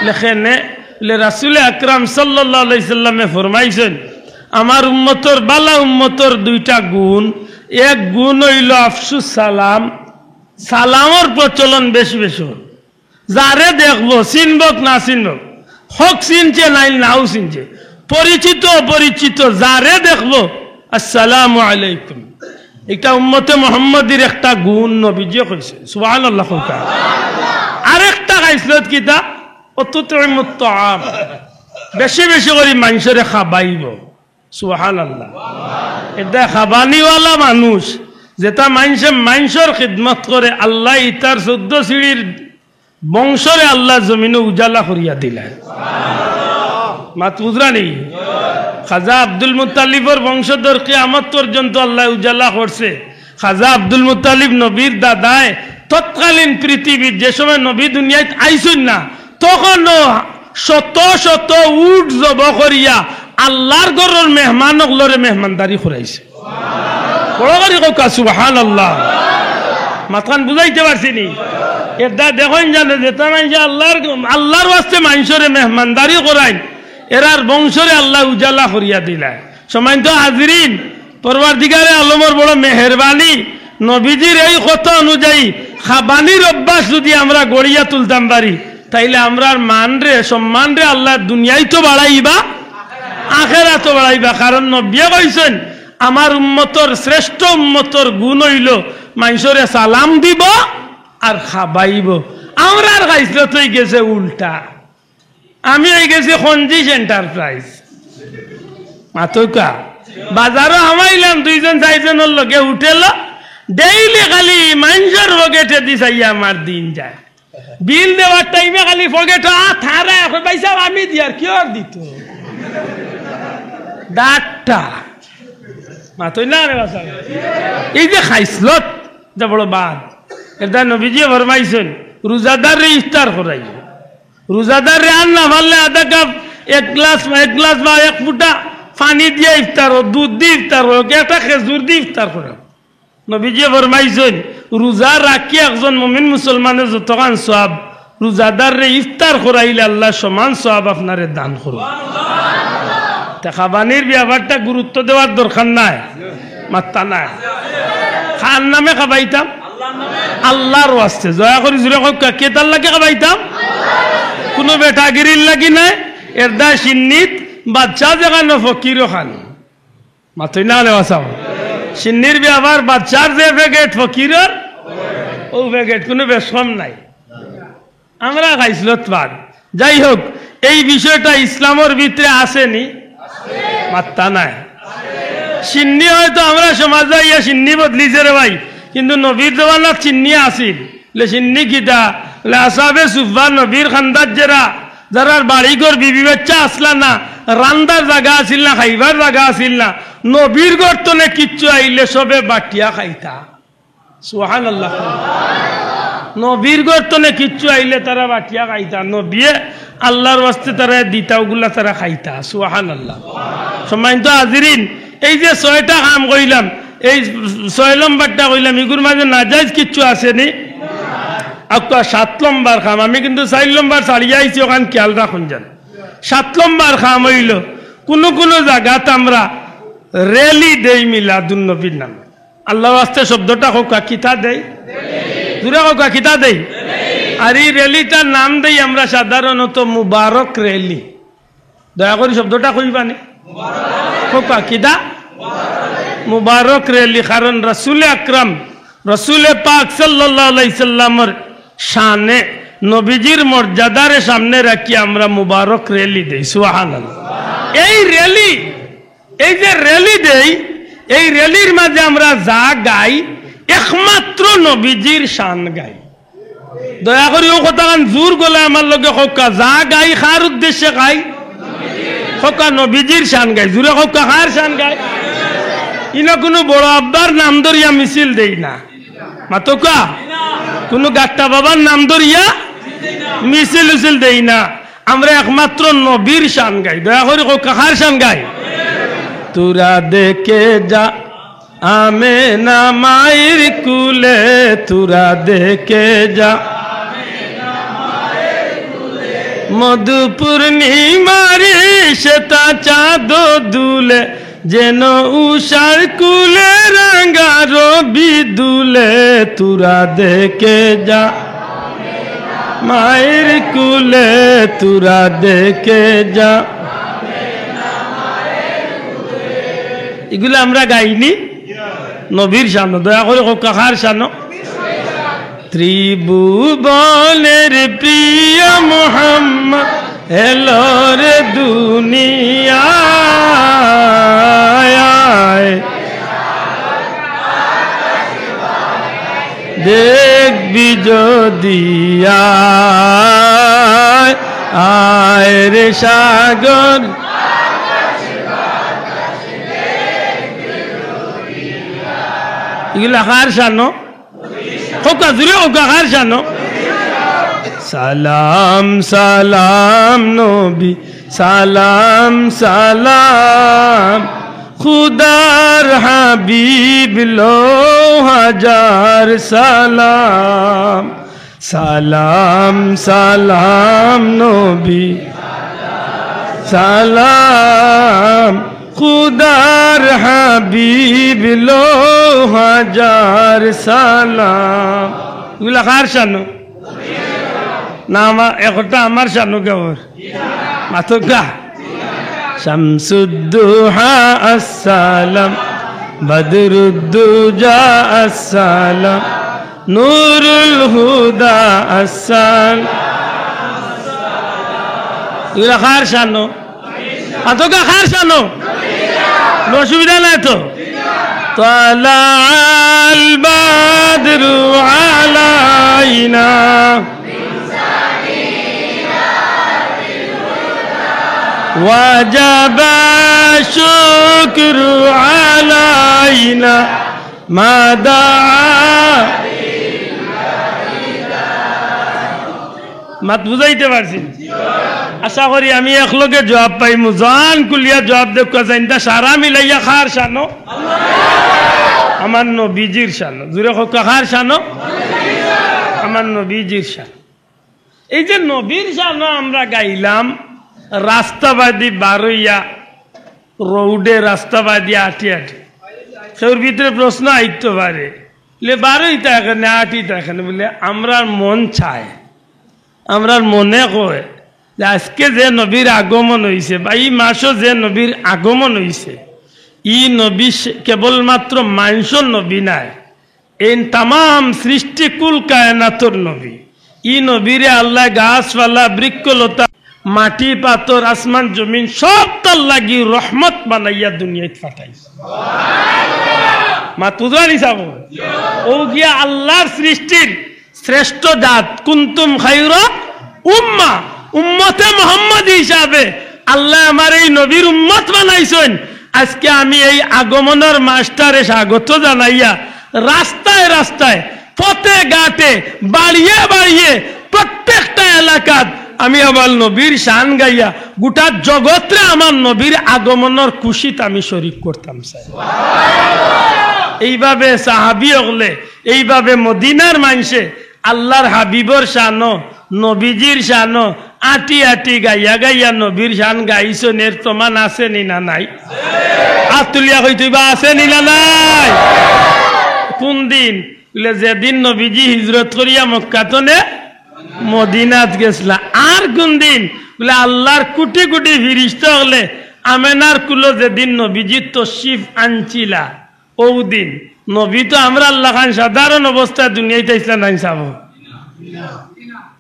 লেখেনে, লে রাসূলে আকরাম সাল্লাল্লাহু আলাইহি সাল্লামে ফরমাইছইন, "আমার উম্মতর, বালা উম্মতর দুইটা গুণ, এক গুণ অইলো আফসুস সালাম, সালামর প্রচলন বেশি বেশি অইলো।" যারে দেখবো, চিনবক না চিনবক, হক চিনছে নাইলে নাও চিনছে, পরিচিত অপরিচিত যারে দেখবো, "আসসালামু আলাইকুম।" ইটা উম্মতে মুহাম্মদীর একটা গুণ, নবীজিয়ে কইছইন। সুবহানাল্লাহ কউক্কা। আরেকটা খাইছলত কিতা? "ওয়া তুতইমুত তাআম।" বেশি বেশি করি মানষরে খাবাইবো। সুবহানাল্লাহ। ইটা খাবানিওয়ালা মানুষ, যেটা মানষে মানষর খিদমত করে, আল্লায় ইতার চৌদ্দ সিঁড়ির বংশরে আল্লায় জমিনো উজালা করিয়া দিলা। মাত বুঝরা নি? খাজা আব্দুল মুত্তালিবর বংশধর কিয়ামত পর্যন্ত আল্লায় উজালা করছে। খাজা আব্দুল মুত্তালিব নবীর দাদায় তৎকালীন পৃথিবীত যে সময় নবী দুনিয়াত আইছইন না, তখনও শত শত উট জব করিয়া আল্লাহর ঘরর মেহমান অকলরে মেহমানদারি করাইছে। বড় করি কউক্কা সুবহানাল্লাহ। মাতখান বুঝাইতে পারছি নি? এরদায় দেখইন জানে যেতা মানষে আল্লাহর, আল্লাহর ওয়াস্তে মানষরে মেহমানদারি করাইন, এরার বংশরে আল্লায় উজালা করিয়া দিলা। সম্মানিত হাজিরিন, পরওয়ারদিগারে আলমর বড় মেহেরবানি, নবীজির এই কথা অনুযায়ী খাবানির অভ্যাস যুদি আমরা গড়িয়া তুলতাম পারি, তাইলে আমরার মানরে, সম্মানরে আল্লায় দুনিয়াইতো বাড়াইবা, আখেরাতো বাড়াইবা। কারণ নবীয়ে কইছইন, "আমার উম্মতর, শ্রেষ্ঠ উম্মতর গুণ অইলো মানষরে সালাম দিবো আর খাবাইবো।" আমরার খাইছলত অইগেছে উল্টা। আমি অইগেছি খঞ্জিস এন্টারপ্রাইজ। মাতউক্কা। বাজারো হামাইলাম দুইজন চাইরজনর লগে হোটেলো, ডেইলি খালি মানষর পকেটেদি চাইয়া আমার দিন যায়। বিল দেওয়ার টাইমে খালি পকেটো আত হারায়, কয়, "ভাইসাব, আমি দিয়ার, কিওর দিতো?" ডাট্টা। মাতইন না রে বাবা। এই যে খাইছলত, যে বড় বাদ। এরদায় নবীজিয়ে ফরমাইছইন, রোজাদাররে ইফতার করাইও। রোজাদাররে আর না পারলে আধা কাপ, এক গ্লাস, এক গ্লাস বা এক ফুটা পানি দিয়া ইফতার করো, দুধ দি ইফতার করো, একটা খেজুর দি ইফতার করো। নবীজিয়ে ফরমাইছইন, রোজা রাখি একজন মুমিন মুসলমানর যতখান সওয়াব, রোজাদাররে ইফতার করাইলে আল্লায় সমান সওয়াব আপনারে দান করবা। তে খাবানির ব্যাপারটা গুরুত্ব দেওয়ার দরকার নাই? মাত্তা নাই। কার নামে খাবাইতাম? আল্লাহর ওয়াস্তে। দয়া করি জুরে কউক্কা, কেতার লাগি খাবাইতাম? কুনু বেটাগিরির লাগি নায়। এরদায় শিন্নিত বাদশা যেখানো ফকিরও খানো। মাতইন না রে বাবা। শিন্নির ব্যাপার বাদশার যে প্যাকেট ফকিরর অউ প্যাকেট, কুনু বেশ কম নাই। আমরা খাইছলত বাদ। যাই হউক, এই বিষয়টা ইসলামর ভিতরে আছে নি? মাত্তা নাই। শিন্নি হয়তো আমরার সমাজো আইয়া শিন্নি বদলিছে রে ভাই, কিন্তু নবীর জমানাত শিন্নি আছিল। লে শিন্নি কিতা? লে আসহাবে সুফফা, নবীর খান্দাত যেরা, যারার বাড়িঘর বিবি বাচ্চা আছলা না, রান্দার জাগা আছিল না, খাইবার জাগা আছিল না, নবীর ঘর তনে কিচ্ছু আইলে সবে বাটিয়া খাইতা। সুবহানাল্লাহ। নবীর ঘর তনে কিচ্ছু আইলে তারা বাটিয়া খাইতা, নবীয়ে আল্লাহর ওয়াস্তে তারা দিতা, অগুলা তারা খাইতা। সুবহানাল্লাহ। সম্মানিত হাজিরিন, এই যে ছয়টা কাম কইলাম, এই ছয় নম্বরটা কইলাম, ইগুর মাঝে নাজাইজ কিচ্ছু আছে নি? আচ্ছা, সাত নম্বর কাম, আমি কিন্তু চাইর নম্বর ছাড়িয়া আইছি, অখান খেয়াল রাখুন যেন। সাত নম্বর কাম অইলো, কুনু কুনু জাগাত আমরা র‍্যালি দেই মিলাদুন নবীর নামে। আল্লাহর ওয়াস্তে শব্দটা কউক্কা, কিতা দেই? জুরে কউক্কা, কিতা দেই? আর ই র‍্যালিটার নাম দেই আমরা সাধারণত মুবারক র‍্যালি। দয়া করি শব্দটা কইবানি? কউক্কা, কিতা? মুবারক র‍্যালি, কারণ রাসূলে আকরাম, রাসূলে পাক সাল্লাল্লাহু আলাইহি সাল্লামর শানে, নবীজির মর্যাদারে সামনে রাখি আমরা মুবারক র‍্যালি দেই। সুবহানাল্লাহ। এই র‍্যালি, এই যে র‍্যালি দেই, এই র‍্যালির মাঝে আমরা যা গাই, একমাত্র নবীজির শান গাই। দয়া করি অউ কথাখান জোর গলায় আমার লগে কউক্কা, যা গাই কার উদ্দেশ্যে গাই? কউক্কা, নবীজির শান গাই। জোরে কউক্কা, কার শান গাই? ইনো কুনু বড় আব্বার নাম ধরিয়া মিছিল দেই না। মাতউক্কা, কুনু গাট্টা বাবার নাম ধরিয়া মিছিল উছিল দেই না। আমরা একমাত্র নবীর শান গাই। দয়া করি কউক্কা, কার শান গাই? তোরা দেখে যা আমেনা মায়ের কুলে, তোরা দেখে যা মধু পূর্ণিমারে, সেতা চাঁদ দুলে, যেন উষার কুলে রাঙা রবি দুলে, তোরা দেখে যা মায়ের কুলে, তোরা দেখে যা। ইগুলা আমরা গাইনি নবীর শানো। দয়া করি কউক্কা, কার শানো? ত্রিভুবনের প্রিয় মোহাম্মদ এলো রে দুনিয়ায়। দেখবি যদি আয়, আয় রে সাগর। ইগুলা কার শানো? কউক্কা, জোরে কউক্কা, কার শানো? সালাম সালাম নবী, সালাম সালাম, খুদার হাবিব লো হাজার সালাম। সালাম সালাম নবী, সালাম, খুদার হাবিব লো হাজার সালাম। ইগুলা কার শানো? না, আমার একটা আমার শানো গাওয়ার। মাতউক্কা। শামসুদ্দুহা আসসালাম, বদরুদ্দুজা আসসালাম, নুরুল হুদা আসসালাম। ইগুলা কার শানো? মাতউক্কা, কার শানো? অসুবিধা নাই তো? তালাআল বাদরু আলাইনা ওয়াজাবা শুকরু আলাইনা মা দাআ। মাত বুঝাইতে পারছি? আশা করি আমি একলগে জুয়াব পাইমু। জান খুলিয়া জুয়াব দেউক্কা, জানতা সারা মিলাইয়া কার শানো? আমার নবীজির শানো। জোরে কউক্কা, কার শানো? আমার নবীজির শানো। এই যে নবীর শানো আমরা গাইলাম, রাস্তাবাদি বারইয়া, রোডে রাস্তাবাদি আটি আটি, কেউর ভিতরে প্রশ্ন আইতো পারে, লে বারইতা কেনে, আটিতা কেনে? বলে, আমরার মন চায়, আমরার মনে কয় যে আজকে যে নবীর আগমন অইছে বা ই মাসো যে নবীর আগমন অইছে, ই নবী সে-, কেবলমাত্র মানষর নবী নায়, এইন তামাম সৃষ্টি কুল কায়নাতর নবী। ই নবীরে আল্লায় গাছপালা, বৃক্ষলতা, মাটি, পাথর, আসমান, জমিন সবতার লাগি রহমত বানাইয়া দুনিয়াত পাঠাইছে। মাত বুঝরানি চাবো? অউ গিয়া আল্লার সৃষ্টির শ্রেষ্ঠ জাত, কুনতুম খায়রা উম্মাহ, উম্মতে মুহাম্মদী হিসাবে আল্লায় আমারে এই নবীর উম্মত বানাইছইন। আজকে আমি এই আগমনর মাসটারে স্বাগত জানাইয়া রাস্তায় রাস্তায়, পথে ঘাটে, বাড়িয়ে বাড়িয়ে, প্রত্যেকটা এলাকাত আমি আমার নবীর শান গাইয়া গোটা জগতরে আমার নবীর আগমনর খুশিত আমি শরিক করতাম চাই। এইভাবে সাহাবী অকলে, এইভাবে মদিনার মানষে আল্লার হাবিবর শানো, নবীজির শানো আটি আটি গাইয়া গাইয়া নবীর শান গাইছইন, এর প্রমাণ আছে নি না নাই? আত তুলিয়া কইতো অইবা, আছে নি না নাই? কুন দিন? বলে, যেদিন নবীজি হিজরত করিয়া মক্কা তনে মদিনাত গেছলা। আর কুন দিন? বলে, আল্লাহর কুটি কুটি ফিরিস্তা অকলে আমেনার কুলো যেদিন নবীজি তশরিফ আনছিলা, অউ দিন। নবী তো আমরার লাখান সাধারণ অবস্থায় দুনিয়াইত আইছলা নানি সাব?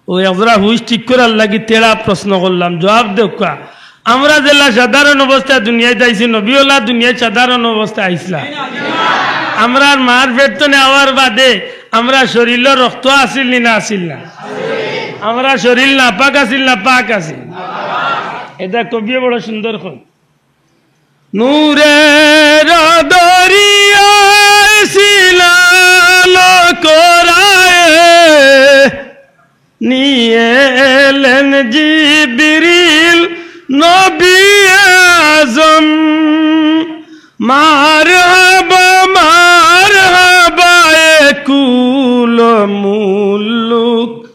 অউ একজরা হুশ ঠিক করার লাগি তেড়া প্রশ্ন করলাম, জুয়াব দেউক্কা। আমরা যেলা সাধারণ অবস্থায় দুনিয়াইত আইছি, নবী অলা দুনিয়াইত সাধারণ অবস্থায় আইছলা? আমরার মার পেট তনে আওয়ার বাদে আমরার শরীলো রক্ত আছিল নি না আছিল না? আমরার শরীল নাপাক আছিল না পাক আছিল? ইটা কবিয়ে বড় সুন্দর কইন। নূরের দরিয়ায় ছিলাল করায় নিয়ে এলেন জিবরিল নবী আজম। মারহাবা, মারহাবা, এ কুল মুলুক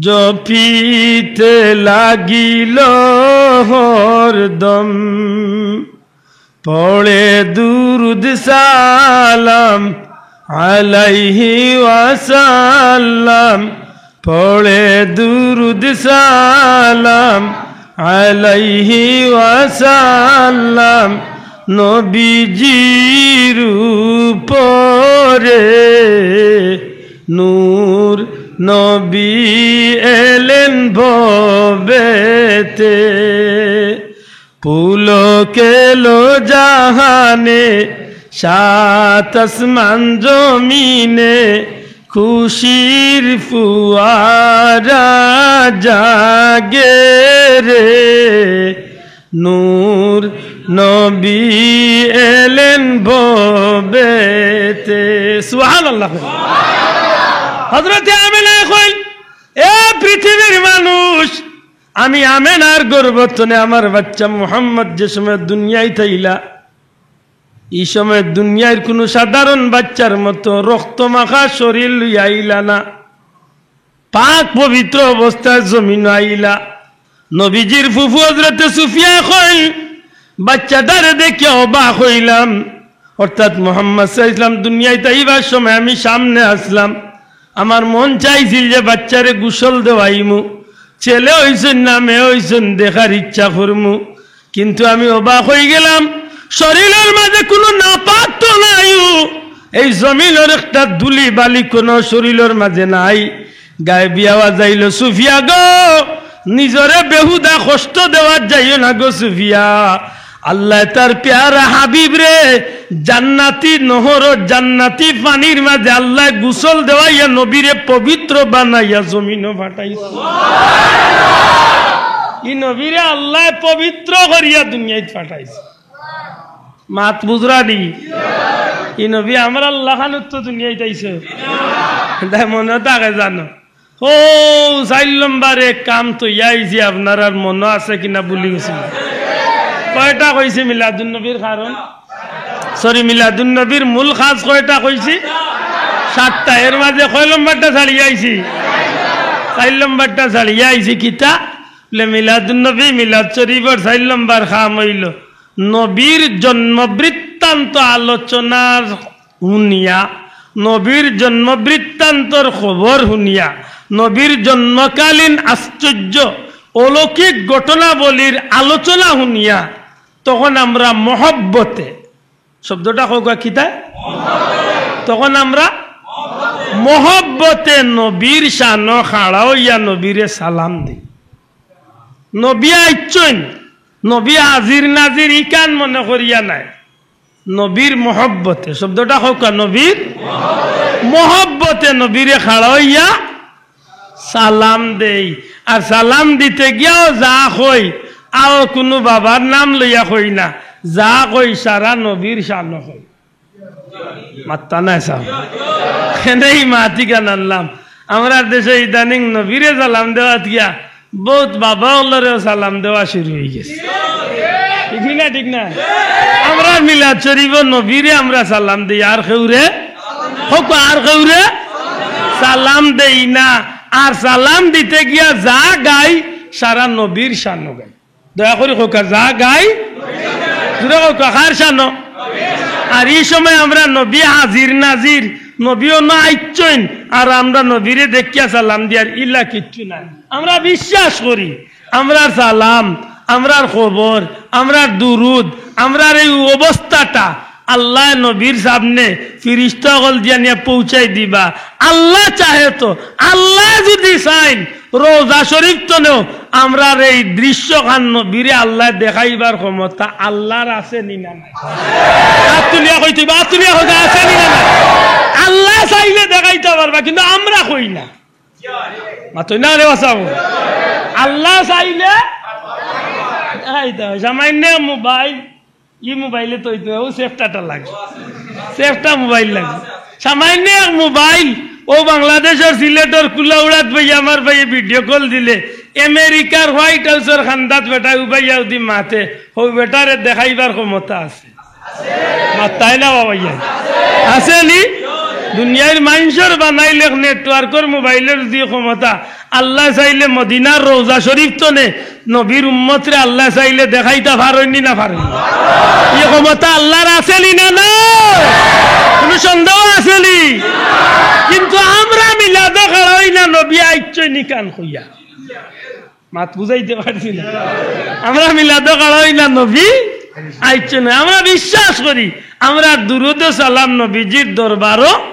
জপিতে লাগিল হরদম। পড়ে দুরুদ সালাম আলাইহি ওয়াসাল্লাম, পড়ে দুরুদ সালাম আলাইহি ওয়াসাল্লাম। নবীজির উপরে নূর নবী এলেন ভবেতে। পুলক এলো জাহানে, সাত আসমান জমিনে, খুশির ফুয়ারা জাগে রে। নূর নবী এলেন ভবেতে। সুবহানাল্লাহ। হযরতে আমেনায় কইন, এ পৃথিবীর মানুষ, আমি আমেনার গর্ভ তনে আমার বাইচ্চা মুহাম্মদ যে সময় দুনিয়াইত আইলা, ই সময় দুনিয়ার কুনু সাধারণ বাইচ্চার মতো রক্ত মাখা শরীল লইয়া আইলা না, পাক পবিত্র অবস্থায় জমিনো আইলা। নবীজির ফুফু হযরতে সুফিয়া কইন, বাইচ্চাটারে দেখিয়া অবাক অইলাম। অর্থাৎ মুহাম্মদ সাল্লাল্লাহু আলাইহি ওয়াসাল্লাম দুনিয়াইত আইবার সময় আমি সামনে আছলাম, আমার মন চাইছিল যে বাইচ্চারে গোসল দেওয়াইমু, ছেলে অইছইন না মেয়ে অইছইন দেখার ইচ্ছা করমু, কিন্তু আমি অবাক অইগেলাম, শরীলর মাঝে কুনু নাপাক তো নাইউ। এই জমিনর একটা ধুলি বালি কুনু শরীলর মাঝে নাই। গায়েবি আওয়াজ আইলো, "সুফিয়া গো, নিজরে বেহুদা কষ্ট দেওয়াত যাইও না গো সুফিয়া। আল্লায় তার পেয়ারা হাবিবরে জান্নাতি নহরর জান্নাতি পানির মাঝে আল্লায় গোসল দেওয়াইয়া নবীরে পবিত্র বানাইয়া জমিনো পাঠাইছে।" ই নবীরে আল্লায় পবিত্র করিয়া দুনিয়াইত পাঠাইছে। মাত বুঝরা নি? ই নবী আমরার লাখান তো দুনিয়াইত আইছে। তাই মনো থাকে জানো? ও, চাইর নম্বরে কাম তো ইয়া আইছি, আপনারার মনো আছে কিনা ভুলি গেছি। কয়টা কইছি মিলাদুন নবীর কারণ? সরি, মিলাদুন নবীর মূল কাজ কয়টা কইছি? সাতটা। এর মাঝে কয় নম্বরটা ছাড়িয়া আইছি? চাইর নম্বরটা ছাড়িয়া আইছি। কিতা? বলে, মিলাদুন নবী, মিলাদ শরীফর চাইর নম্বর কাম অইলো নবীর জন্ম বৃত্তান্ত আলোচনার হুনিয়া, নবীর জন্ম বৃত্তান্তর খবর হুনিয়া, নবীর জন্মকালীন আশ্চর্য অলৌকিক ঘটনাবলীর আলোচনা হুনিয়া, তখন আমরা মহব্বতে, শব্দটা কউক্কা কিতা? তখন আমরা মহব্বতে নবীর শানো খাড়া অইয়া নবীরে সালাম দেই। নবী আইচ্ছইন, নবী হাজির নাজির ইখান মনে করিয়া নায়, নবীর মহব্বতে, শব্দটা কউক্কা, নবীর মহব্বতে নবীরে খাড়া অইয়া সালাম দেই। আর সালাম দিতে গিয়াও যা কই, আও কুনু বাবার নাম লইয়া কই না, যা কই সারা নবীর শানো কই। মাত্তা নাই সাব। কেনে ই মাত ইখান আনলাম? আমরার দেশে ইদানিং নবীরে সালাম দেওয়াত গিয়া বউত বাবা অকলরেও সালাম দেওয়া শুরু অইগেছে। ঠিক নি না? ঠিক না? আমরার মিলাদ শরীফো নবীরে আমরা সালাম দেই, আর কেউরে, কউক্কা, আর কেউরে সালাম দেই না। আর সালাম দিতে গিয়া যা গাই, সারা নবীর শানো গাই। দয়া করি কউক্কা, যা গাই, জুরে কউক্কা, কার শানো? আর ই সময় আমরা নবী হাজির নাজির, নবী অনো আইচ্ছইন, আর আমরা নবীরে দেখিয়া সালাম দিয়ার, ইলা কিচ্ছু নাই। আমরা বিশ্বাস করি, আমরার সালাম, আমরার খবর, আমরার দুরুদ, আমরার এই অবস্থাটা আল্লায় নবীর সামনে ফিরিস্তা অকল দিয়া নিয়া পৌঁছাই দিবা। আল্লায় চাহে তো, আল্লায় যুদি চাইন, রওজা শরীফ তনেও আমরার এই দৃশ্যখান নবীরে আল্লায় দেখাইবার ক্ষমতা আল্লার আছে নি না নাই? আত তুলিয়া কইতে অইবো, আত তুলিয়া কইতে আছে নি না নাই? আল্লায় চাইলে দেখাইতা পারবা, কিন্তু আমরা কই না। মাতইন না রে বাসাবো। আল্লায় চাইলে দেখাইতা পারবা। সামান্য মোবাইল, ই মোবাইলে তো অইতো, ও সেফটাটা লাগে, সেফটা মোবাইল লাগে। সামান্য এক মোবাইল, ও বাংলাদেশর সিলেটর কুলাউড়াত ভাই আমার ভাইয়ে ভিডিও কল দিলে, আমেরিকার হোয়াইট হাউসর কান্দাত বেটা উবাইয়া উদি মাতে, ও বেটারে দেখাইবার ক্ষমতা আছে। মাতইন না বাবা, ইয়া আছে নি? দুনিয়ার মানষর বানাইলে নেটওয়ার্কর মোবাইলর যে ক্ষমতা, আল্লায় চাইলে মদিনার রওজা শরীফ তনে নবীর উম্মতরে আল্লায় চাইলে দেখাইতা পারইন নি না পারইন নি? ই ক্ষমতা আল্লার আছে নি না নাই? কুনু সন্দেহ আছে নি? কিন্তু আমরা মিলাদো খাড়া অই না নবী আইচ্ছইন নি কান কইয়া। মাত বুঝাইতে পারছি না। আমরা মিলাদো খাড়া অই না নবী আইচ্ছইন নি। আমরা বিশ্বাস করি, আমরার দুরুদ ও সালাম নবীজির দরবারো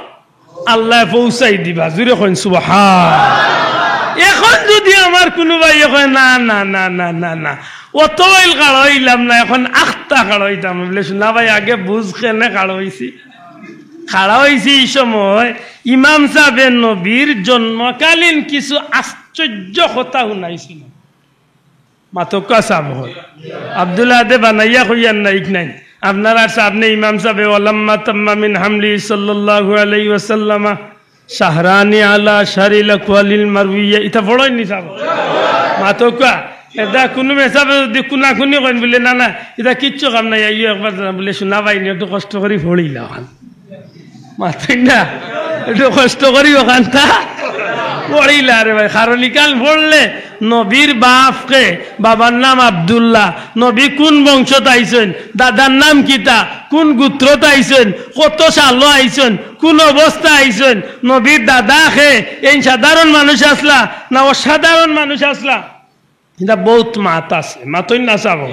আল্লায় পৌঁছাই দিবা। জুরে কইন সুবহান। এখন যুদি আমার কুনু ভাইয়ে কয়, "না, না, না, না, না, না, অত অইল খাড়া অইলাম না, এখন আখতা খাড়া অইতাম।" বুলে, "শুনা ভাই, আগে বুঝ কেনে খাড়া অইছি।" খাড়া অইছি ই সময় ইমাম সাবে নবীর জন্মকালীন কিছু আশ্চর্য কথা হুনাইছিল। মাতউক্কা সাব অকল। আব্দুল আহাদে বানাইয়া কইয়ার না, ইক নাইন। আপনারার সামনে ইমাম সাবে, "ওয়ালাম্মা তাম্মা মিন হামলি সাল্লাল্লাহু আলাইহি ওয়াসাল্লামা শাহরানি আলা শারিল আকওয়ালিল মারউইয়া।" ইতা পড়ইন নি সাব? মাতউক্কা। ইতা কুনু মেসাবে যুদি কুনাকুনি কইন বুলে, "না, না, ইতা কিচ্ছু কাম নাই, আইও একবার জানা।" বুলে, "শুনা ভাই, একটু কষ্ট করি পড়িলা অখান।" মাতইন না, একটু কষ্ট করি অখানতা পড়িলা রে ভাই। কারণ ইখান পড়লে নবীর বাপ কে, বাবার নাম আব্দুল্লাহ, নবী কুন বংশত আইছইন, দাদার নাম কিতা, কুন গোত্রত আইছইন, কত সালো আইছইন, কুন অবস্থা আইছইন, নবীর দাদা কে, এইন সাধারণ মানুষ আছলা না অসাধারণ মানুষ আছলা, ইতা বউত মাত আছে, মাতইন না সাব।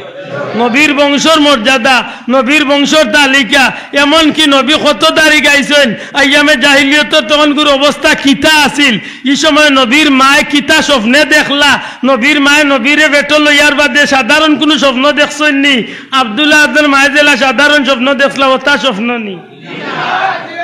নবীর বংশর মর্যাদা, নবীর বংশর তালিকা, এমনকি নবী কত দাড়ি গাইছইন, আইয়ামে জাহিলিয়তর তখনকুর অবস্থা কিতা আছিল, ই সময় নবীর মায় কিতা স্বপ্নে দেখলা, নবীর মায় নবীরে পেটো লইয়ার বাদে সাধারণ কুনু স্বপ্ন দেখছইন নি? আব্দুল্লাহ আহাদর মায় যেলা সাধারণ স্বপ্ন দেখলা, অতা স্বপ্ন নি?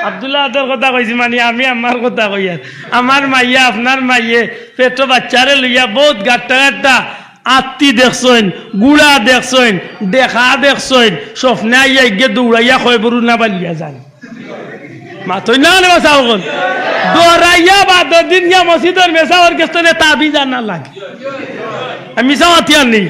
আব্দুল্লাহ আহাদর কথা কইছি, মানি আমি আমার কথা কইয়ার। আমার মাইয়ে, আপনার মাইয়ে, পেটো বাইচ্চারে লইয়া বউত গাট্টা গাট্টা আত্তি দেখছইন, গুড়া দেখছইন, ডেকা দেখছইন, স্বপ্নে আইয়া ইগে দৌড়াইয়া কয়, "বরু না বালিয়া যান।" মাতইন না রে বাসা অকল। দৌড়াইয়া বাদর দিন গিয়া মসজিদর মেসাবর গেছ থনে তাবিজ আনা লাগে। আমি মিছা মাতিয়ার নি?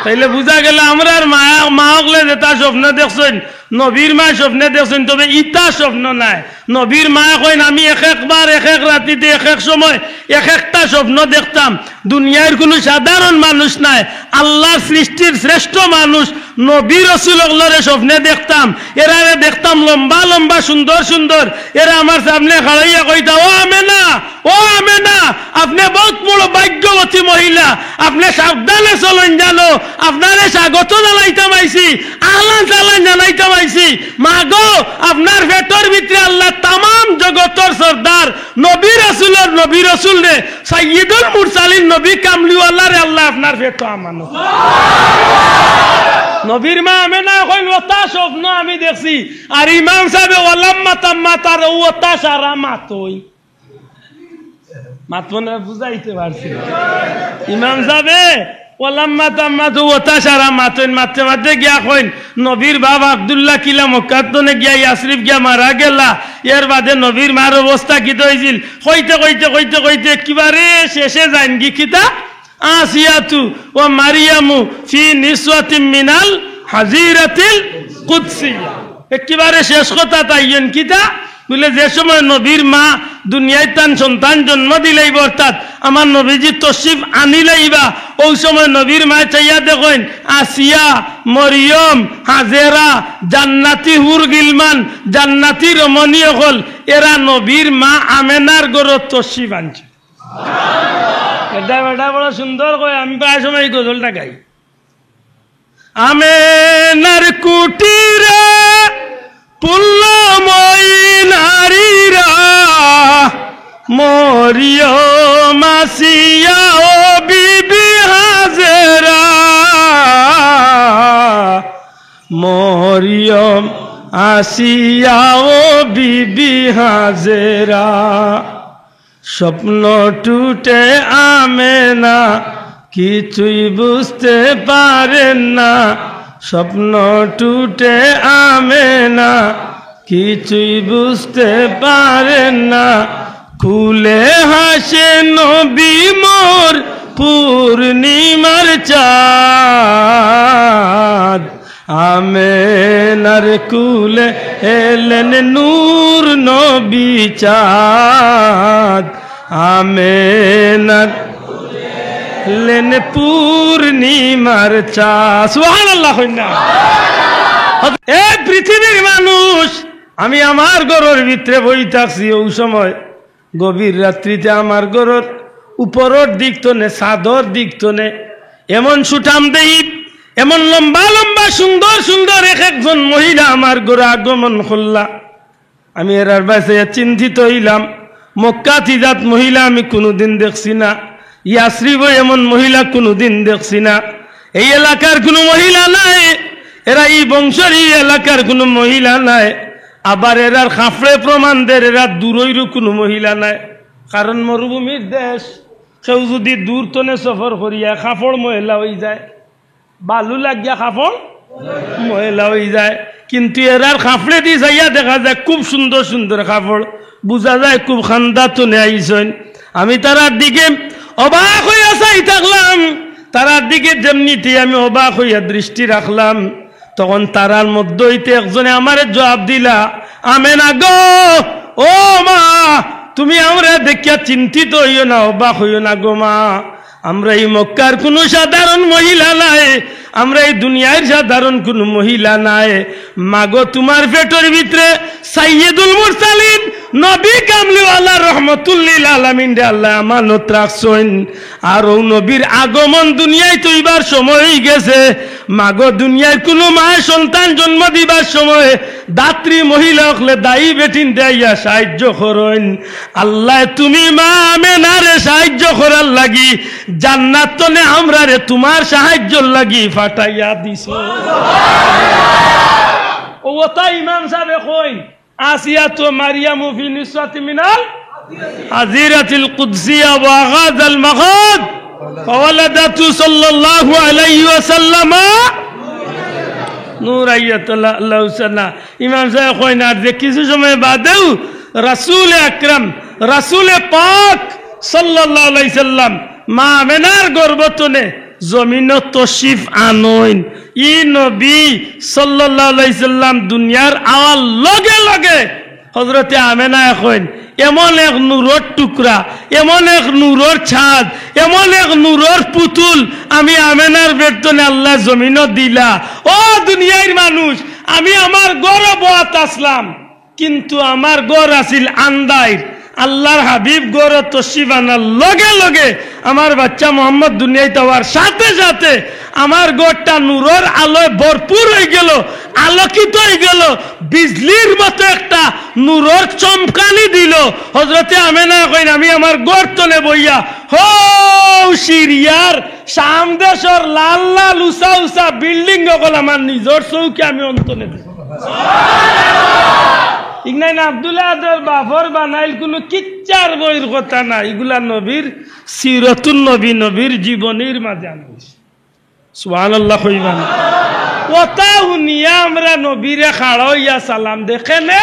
তাইলে বুঝা গেল আমরার মা, মা অকলে যেতা স্বপ্ন দেখছইন, নবীর মায় স্বপ্নে দেখছইন, তবে ইতা স্বপ্ন নায়। নবীর মায় কইন, "আমি এক একবার, এক এক রাতিতে, এক এক সময়, এক একটা স্বপ্ন দেখতাম।" দুনিয়ার কুনু সাধারণ মানুষ নায়, আল্লার সৃষ্টির শ্রেষ্ঠ মানুষ, নবী রসুল অকলরে স্বপ্নে দেখতাম। এরারে দেখতাম লম্বা লম্বা, সুন্দর সুন্দর। এরা আমার সামনে খাড়াইয়া কইতা, "ও আমেনা, ও আমেনা, আপনে বউত বড় ভাগ্যবতী মহিলা, আপনে সাবধানে চলইন জানো, আপনারে স্বাগত জানাইতাম আইছি, আহলান সাহলান জানাইতাম আইছি। মা গো, আপনার পেটর ভিতরে আল্লায় তামাম জগতর সর্দার, নবী রসুলর নবী রসুলরে, সাইয়্যিদুল মুরসালিন নবী কামলিওয়ালারে আল্লায় আপনার পেটো আমানত।" নবীর মা আমেনায় কইন, "অতা স্বপ্ন আমি দেখছি।" আর ইমাম সাবে ওয়ালাম্মা তাম্মা তার অতা সারা মাতইন। মাতইন না, বুঝাইতে পারছি না। ইমাম সাবে ওয়ালাম্মা তাম্মা তো অতা সারা মাতইন, মাততে মাততে গিয়া কইন, নবীর বাপ আব্দুল্লাহ কিলা মক্কার তনে গিয়া ইয়াসরিব গিয়া মারা গেলা। এর বাদে নবীর মার অবস্থা কিতা অইছিল? কইতে কইতে কইতে কইতে একেবারে শেষে যাইনগি কিতা? আসিয়াতু ওয়া মারিয়ামু ফি নিসওয়াতিম মিনাল হাজিরাতিল কুদসিয়া। একেবারে শেষ কথাত আইন কিতা? বুলে, যে সময় নবীর মা দুনিয়াত তান সন্তান জন্ম দিলাইবা, অর্থাৎ আমার নবীজি তশরিফ আনিলাইবা, অউ সময় নবীর মায় চাইয়া দেখইন, আসিয়া, মরিয়ম, হাজেরা, জান্নাতি হুর গিলমান, জান্নাতি রমণী অকল, এরা নবীর মা আমেনার ঘরো তশরিফ আনছে। এটা, এটা বড় সুন্দর কয়, আমি প্রায় সময় এই গজলটা গাই। আমেনার কুটিরে ফুলল ময়নারীরা, মরিয়ম আসিয়া ও বিবি হাজেরা, মরিয়ম আসিয়া ও বিবি হাজেরা। স্বপ্ন টুটে আমেনা, কিছুই বুঝতে পারেন না। স্বপ্ন টুটে আমেনা, কিছুই বুঝতে পারেন না। কুলে হাসে নবী মোর পূর্ণিমার চাঁদ। আমেনার কুলে এলেন নূর নবী চাঁদ। আমেনার এলেন পূর্ণিমার চাঁদ। সুবহানাল্লাহ কইন না। এ পৃথিবীর মানুষ, আমি আমার ঘরর ভিতরে বই থাকছি, অউ সময় গভীর রাত্রিতে আমার ঘরর উপরর দিক তনে, ছাদর দিক তনে, এমন সুঠাম দেহি, এমন লম্বা লম্বা সুন্দর সুন্দর এক একজন মহিলা আমার ঘরো আগমন করলা। আমি এরার বায় চাইয়া চিন্তিত অইলাম। মক্কাত ইজাত মহিলা আমি কুনুদিন দেখছি না, ইয়াসরিবো এমন মহিলা কুনুদিন দেখছি না। এই এলাকার কুনু মহিলা নায়, এরা ই বংশর, ই এলাকার কুনু মহিলা নায়। আবার এরার কাপড়ে প্রমাণ দের এরা দূরইরও কুনু মহিলা নায়, কারণ মরুভূমির দেশ। কেউ যুদি দূর তনে সফর করিয়া কাপড় ময়লা অইযায়, বালু লাগিয়া কাপড় ময়লা অইযায়, কিন্তু এরার কাপড়েদি চাইয়া দেখা যায় খুব সুন্দর সুন্দর কাপড়, বুঝা যায় খুব খান্দা তনে আইছইন। আমি তারার দিকে অবাক অইয়া চাই থাকলাম, তারার দিকে যেমনিতেই আমি অবাক অইয়া দৃষ্টি রাখলাম, তখন তারার মধ্য অইতে একজনে আমারে জুয়াব দিলা, "আমেনা গো, ও মা, তুমি আমরারে দেখিয়া চিন্তিত অইও না, অবাক অইও না গো মা। আমরা ই মক্কার কুনু সাধারণ মহিলা নায়, আমরা ই দুনিয়ার সাধারণ কুনু মহিলা নায়। মাগো, তুমার পেটর ভিতরে সাইয়্যিদুল মুরসালিন, নবী কামলিওয়ালা রহমতুল্লিল আলামিনরে আল্লায় আমানত রাখছইন। আর অউ নবীর আগমন দুনিয়াত অইবার সময় অইগেছে। মাগো, দুনিয়ার কুনু মায় সন্তান জন্ম দিবার সময় ধাত্রী মহিলা অকলে দায়ী বেটিনরে আইয়া সাহায্য করইন। আল্লায় তুমি মা আমেনারে সাহায্য করার লাগি জান্নাত তনে আমরারে তুমার সাহায্যর লাগি পাঠাইয়া দিছো।" অউ কথা ইমাম সাবে কইন, "আসিয়াতু মারিয়ামু ফি নিসওয়াতি মিনাল আজিরাতিল কুদসিয়া ওয়া গাযাল মাগাদ ওয়া ওয়ালাদাতু সাল্লাল্লাহু আলাইহি ওয়াসাল্লামা নূরাইয়াতুল আলাউসানা।" ইমাম সাবে কইন, আর যে কিছু সময় বাদেউ রাসূলে আকরাম, রাসূলে পাক সাল্লাল্লাহু আলাইহি সাল্লাম মা আমেনার গর্ভ তনে জমিনো তশরিফ আনইন। ই নবী সাল্লাল্লাহু আলাইহি সাল্লাম দুনিয়ার আওয়ার লগে লগে হযরতে আমেনায় কইন, এমন এক নূরর টুকরা, এমন এক নূরর ছাদ, এমন এক নূরর পুতুল আমি আমেনার পেট তনে আল্লায় জমিনো দিলা। ও দুনিয়ার মানুষ, আমি আমার ঘরো বওয়াত আছলাম, কিন্তু আমার ঘর আছিল আন্দাইর। আল্লার হাবিব ঘরো তশরিফ আনার লগে লগে আমার বাইচ্চা মুহাম্মদ দুনিয়াত আওয়ার সাথে সাথে আমার ঘরটা নূরর আলোয় ভরপুর অইগেলো, আলোকিত অইগেলো, বিজলির মতো একটা নূরর চমকানি দিলো। হযরতে আমেনায় কইন, আমি আমার ঘর তনে বইয়া হউ সিরিয়ার শাম দেশর লাল লাল উচা উচা বিল্ডিং অকল আমার নিজর চউখে আমি অন্তনে দেখি। ইগনাইন আব্দুল আহাদর বাফর বানাইল কুনু কিচ্ছার বইর কথা না, ইগুলা নবীর সিরতুন নবী, নবীর জীবনীর মাঝে আনা অইছে। সুবহানাল্লাহ কইবা না? কথা হুনিয়া আমরা নবীরে খাড়া অইয়া সালাম দেই কেনে?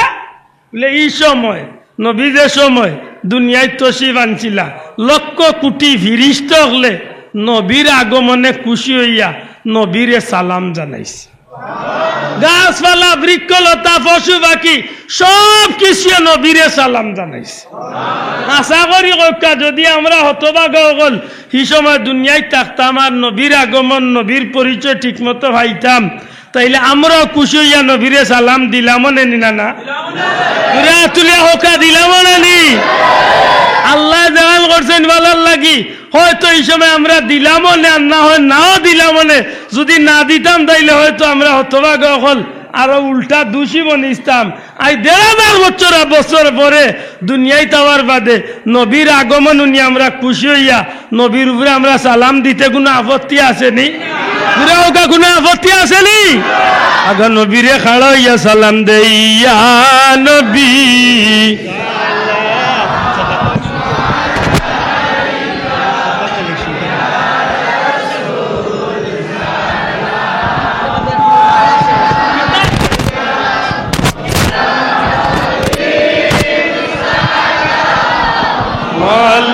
বুলে, ই সময়, নবী যে সময় দুনিয়াত তশরিফ আনছিলা, লক্ষ কোটি ফিরিস্তা অকলে নবীর আগমনে খুশি অইয়া নবীরে সালাম জানাইছে। গাছপালা, বৃক্ষলতা, পশু পাখি, সব কিছু নবীরে সালাম জানাইছে। আশা করি কউক্কা, যদি আমরা হতভাগা অকল হি সময় দুনিয়াত থাকতাম আর নবীর আগমন, নবীর পরিচয় ঠিকমতো পাইতাম, তাইলে আমরাও খুশি অইয়া নবীরে সালাম দিলাম অনে নি না, না? জুরে আত তুলিয়া কউক্কা, দিলাম অনে নি? আল্লায় দান করছইন ভালার লাগি, হয়তো ই সময় আমরা দিলাম অনে, আর না হয় নাও দিলাম অনে। যদি না দিতাম, তাইলে হয়তো আমরা হতভাগা অকল আরো উল্টা দুষী বনিছতাম। আইজ দেড় হাজার বছর, বছর পরে দুনিয়াত আওয়ার বাদে নবীর আগমন হুনি আমরা খুশি অইয়া নবীর উপরে আমরা সালাম দিতে কুনু আপত্তি আছে নি? জুরে কউক্কা, কুনু আপত্তি আছে নি? আগে নবীরে খাড়া অইয়া সালাম দেই, ইয়া নবী।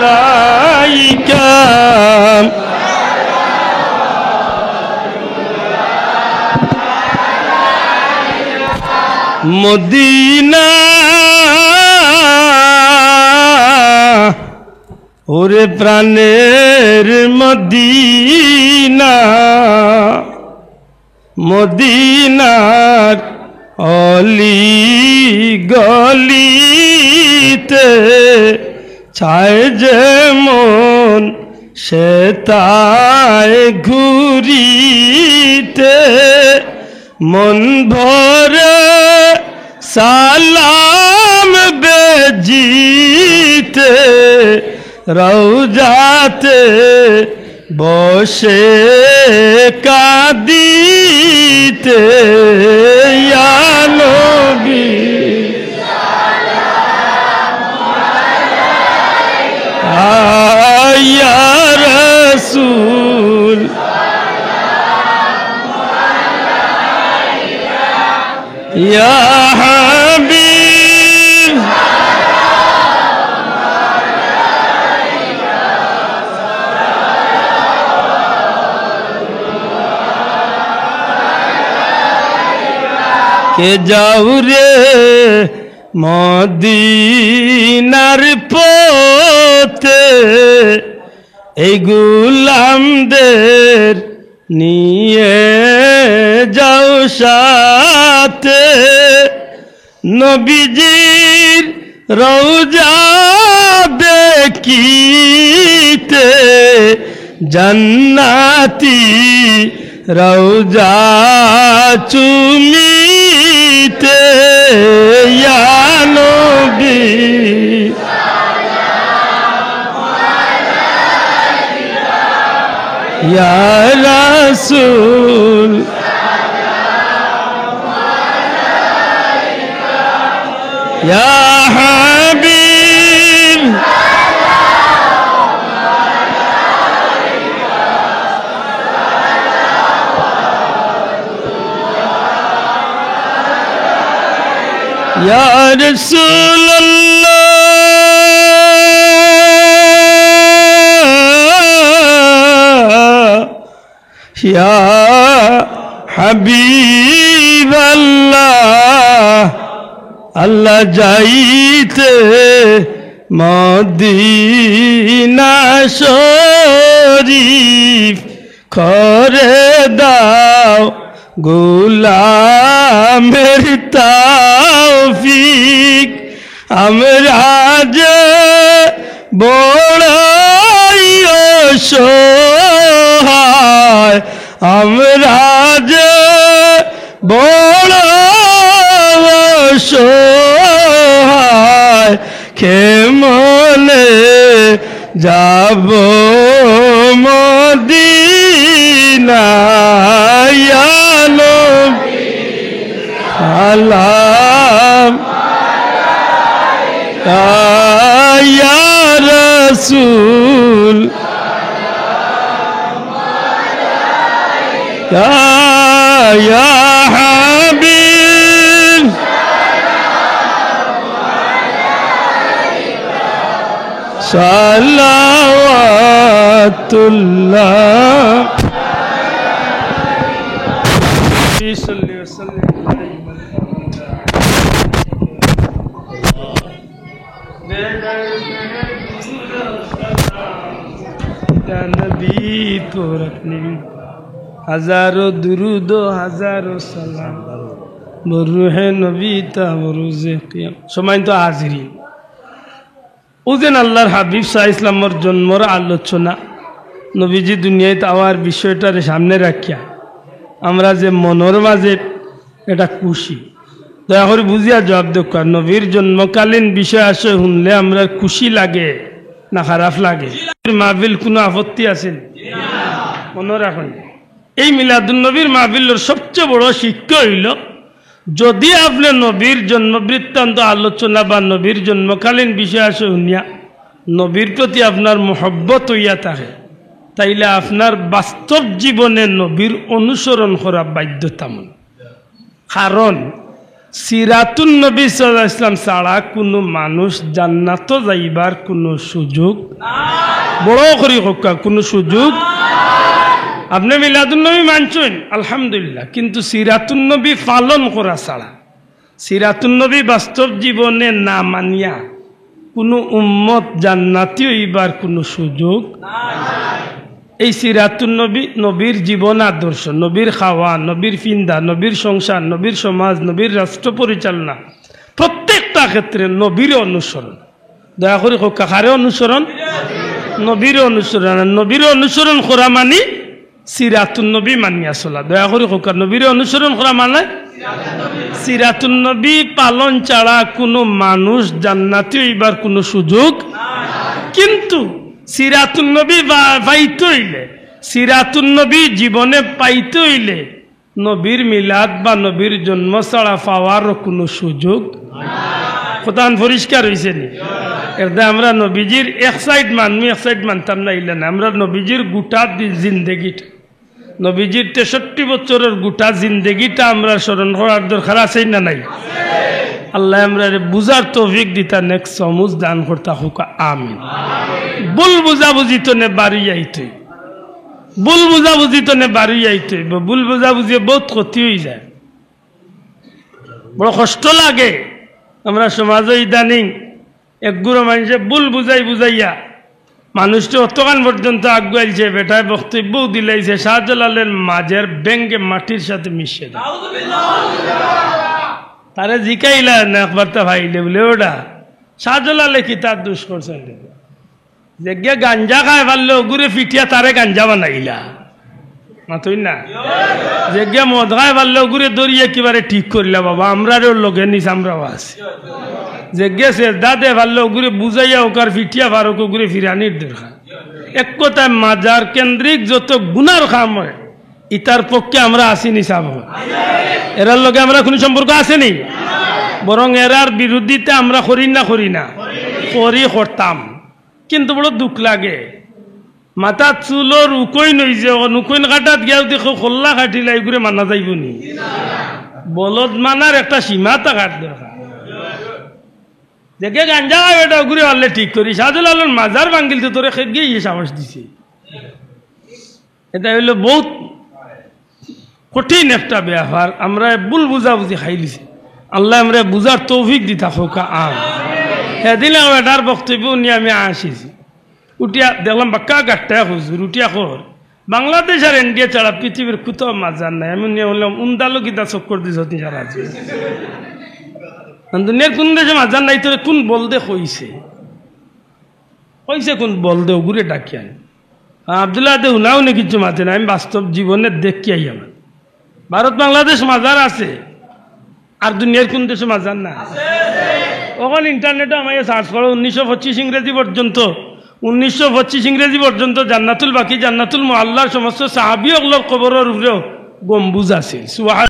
মালাইকা। মদিনা, ওরে প্রাণের মদিনা, মদিনার অলি গলিতে চায় যে মন সে তায় ঘুরিতে, মন ভরে সালাম বেজিতে, রওজাতে বসে কাঁদিতে, ইয়া নবী, ইয়া রাসূল। ইয়া হাবিব। কে যাও রে মদিনার পথে, এই গোলামদের নিয়ে যাও সাথে। নবীজির রওজা দেখিতে, জান্নাতি রওজা চুমিতে, ইয়া নবী, ইয়া রাসূল, ইয়া হাবিব। ইয়া রাসূলুল্লাহ, ইয়া হাবিবাল্লাহ, আল্লাহ যাইতে মদিনা শরীফ করে দাও গোলামের তৌফিক। আমরা যে বড়ই অসহায়, আমরা যে বড় অসহায়, কেমনে যাব মদিনায়? ইয়া নবী সালাম, ইয়া রাসূল, ইয়া, ইয়া হাবিব। সালাওয়াতুল্লাহ। নবী তোর আপনি হাজারো দুরুদ ও হাজারো সালাম, বরুহে নবী তা বরুজে কিয়াম। সম্মানিত হাজিরিন, ও যেন আল্লাহর হাবিব সাল্লাল্লাহু আলাইহি ওয়াসাল্লামর জন্মর আলোচনা, নবীজি দুনিয়াত আওয়ার বিষয়টারে সামনে রাখিয়া আমরা যে মনর মাঝে এটা খুশি, দয়া করি বুঝিয়া জবাব দেউক্কা। নবীর জন্মকালীন বিষয় আশয় হুনলে আমরার খুশি লাগে না খারাপ লাগে? মাহফিল কুনু আপত্তি আছে নি? মনো রাখইন, এই মিলাদুন নবীর মাহফিলর সবচেয়ে বড় শিক্ষা অইলো, যদি আপনে নবীর জন্ম বৃত্তান্ত আলোচনা বা নবীর জন্মকালীন বিষয় আশয় হুনিয়া নবীর প্রতি আপনার মহব্বত অইয়া থাকে, তাইলে আপনার বাস্তব জীবনে নবীর অনুসরণ করা বাধ্যতামূলক। কারণ সিরাতুন নবী সাল্লাল্লাহু আলাইহি ওয়াসাল্লাম ছাড়া কুনু মানুষ জান্নাতো যাইবার কুনু সুযোগ, বড় করি কউক্কা, কুনু সুযোগ। আপনে মিলাদুন নবী মানছইন, আলহামদুলিল্লাহ, কিন্তু সিরাতুন নবী পালন করা ছাড়া, সিরাতুন নবী বাস্তব জীবনে না মানিয়া কুনু উম্মত জান্নাতি অইবার কুনু সুযোগ। এই সিরাতুন নবী, নবীর জীবন আদর্শ, নবীর খাওয়া, নবীর ফিন্দা, নবীর সংসার, নবীর সমাজ, নবীর রাষ্ট্র পরিচালনা, প্রত্যেকটা ক্ষেত্রে নবীর অনুসরণ। দয়া করি কউক্কা, কারে অনুসরণ? নবীর অনুসরণ। আর নবীর অনুসরণ করা মানি সিরাতুন নবী মানিয়া চলা। দয়া করি কউক্কা, নবীর অনুসরণ করা মানে সিরাতুন নবী পালন ছাড়া কুনু মানুষ জান্নাতি অইবার কুনু সুযোগ। কিন্তু সিরাতুন নবী পা-, পাইতে অইলে, সিরাতুন নবী জীবনে পাইতে অইলে নবীর মিলাদ বা নবীর জন্ম ছাড়া পাওয়ারও কুনু সুযোগ। কথাখান পরিষ্কার অইছে নি? এরদায় আমরা নবীজির এক সাইড মানমু, এক সাইড মানতাম না, ইলা না। আমরা নবীজির গুটা দি-, জিন্দেগিটা, নবীজির তেষট্টি বছরর গুটা জিন্দেগিটা আমরা স্মরণ করার দরকার আছে না নাই? আল্লায় আমরারে বুঝার তৌফিক দিতা, নেক সমুজ দান করতা কউক্কা, আমিন। ভুল বুঝাবুঝি তনে বারই আইতে অইবো। ভুল বুঝাবুঝি তনে বারই আইতে অইবো। ভুল বুঝাবুঝিয়ে বউত ক্ষতি অইযায়, বড় কষ্ট লাগে। আমরা সমাজো ইদানিং একগুরু মানষে ভুল বুঝাই বুঝাইয়া মানুষরে অতখান পর্যন্ত আগুয়াইলছে, বেটায় বক্তব্যও দিলাইছে, শাহজালালের মাজার ভেঙ্গে মাটির সাথে মিশিয়ে দেয়। তারে জিকাইলা না একবার তা পাইলে বুলে, ওটা শাহজালালে কিতা দুষ করছে? যেগিয়ে গাঞ্জা খায় পারলে অগুরে ফিটিয়া তারে গাঞ্জা বানাইলা, মাতইন না? যেগিয়ে মদ খায় পারলে অগুরে ধরিয়া একেবারে ঠিক করিলা, বাবা, আমরারে ওর লগে নিস, আমরাও আছি। যেগিয়ে সেজদা দে পারলে অগুরে বুঝাইয়া অকার ফিটিয়া ফারুক অগুরে ফিরানির দরকার। এক কথায়, মাজার কেন্দ্রিক যত গুনার কাম অয়, ইতার পক্ষে আমরা আছি নি সাব? এরার লগে আমরা কুনু সম্পর্ক আছে নি? বরং এরার বিরোধিতা আমরা করি না, করি না? করি, করতাম। কিন্তু বড় দুখ লাগে, মাথাত চুলর উকইন অইছে, অখন উকইন কাটাত গিয়াও দেখো কল্লা কাটিলা, ইগুরে মানা যাইবো নি? বলদ মানার একটা সীমা থাকার দরকার। যেগিয়ে গাঞ্জা খায় বেটা অগুরে পারলে ঠিক করি, শাহজালালর মাজার ভাঙ্গিলতে তোরে কেগিয়ে ইয়ে সাহস দিছে? এটা অইলো বউত কঠিন একটা ব্যাপার। আমরা ভুল বুঝাবুঝি খাইলিছি। আল্লায় আমরারে বুঝার তৌফিক দিতা কউক্কা, আমিন। হেদিন আমার এটার বক্তব্য নিয়া আমি আসিছি। উঠিয়া দেখলাম বাক্কা গাট্টা হুজুর, উঠিয়া কর, বাংলাদেশ আর ইন্ডিয়া ছাড়া পৃথিবীর কুতাও মাজার নাই। আমি নিয়া বললাম, উন্দালো কিতা চক্কর দিছ নি সারা জীবন? দুনিয়ার কুন দেশে মাজার নাই, তোরে কুন বলদে কইছে? কইছে কুন বলদে, অগুরে ডাকিয়া আন। আব্দুল্লাহ দে হুনাও নি কিচ্ছু মাতে না, আমি বাস্তব জীবনে দেখিয়া আইয়া। ভারত বাংলাদেশ মাজার আছে, আর দুনিয়ার কুন দেশো মাজার না? অখন ইন্টারনেটো আমারে সার্চ করো, উনিশশো পঁচিশ ইংরেজি পর্যন্ত, উনিশশো পঁচিশ ইংরেজি পর্যন্ত জান্নাতুল বাকি, জান্নাতুল মুআল্লার সমস্ত সাহাবী অকলর কবরর উপরেও গম্বুজ আছে। সুবহান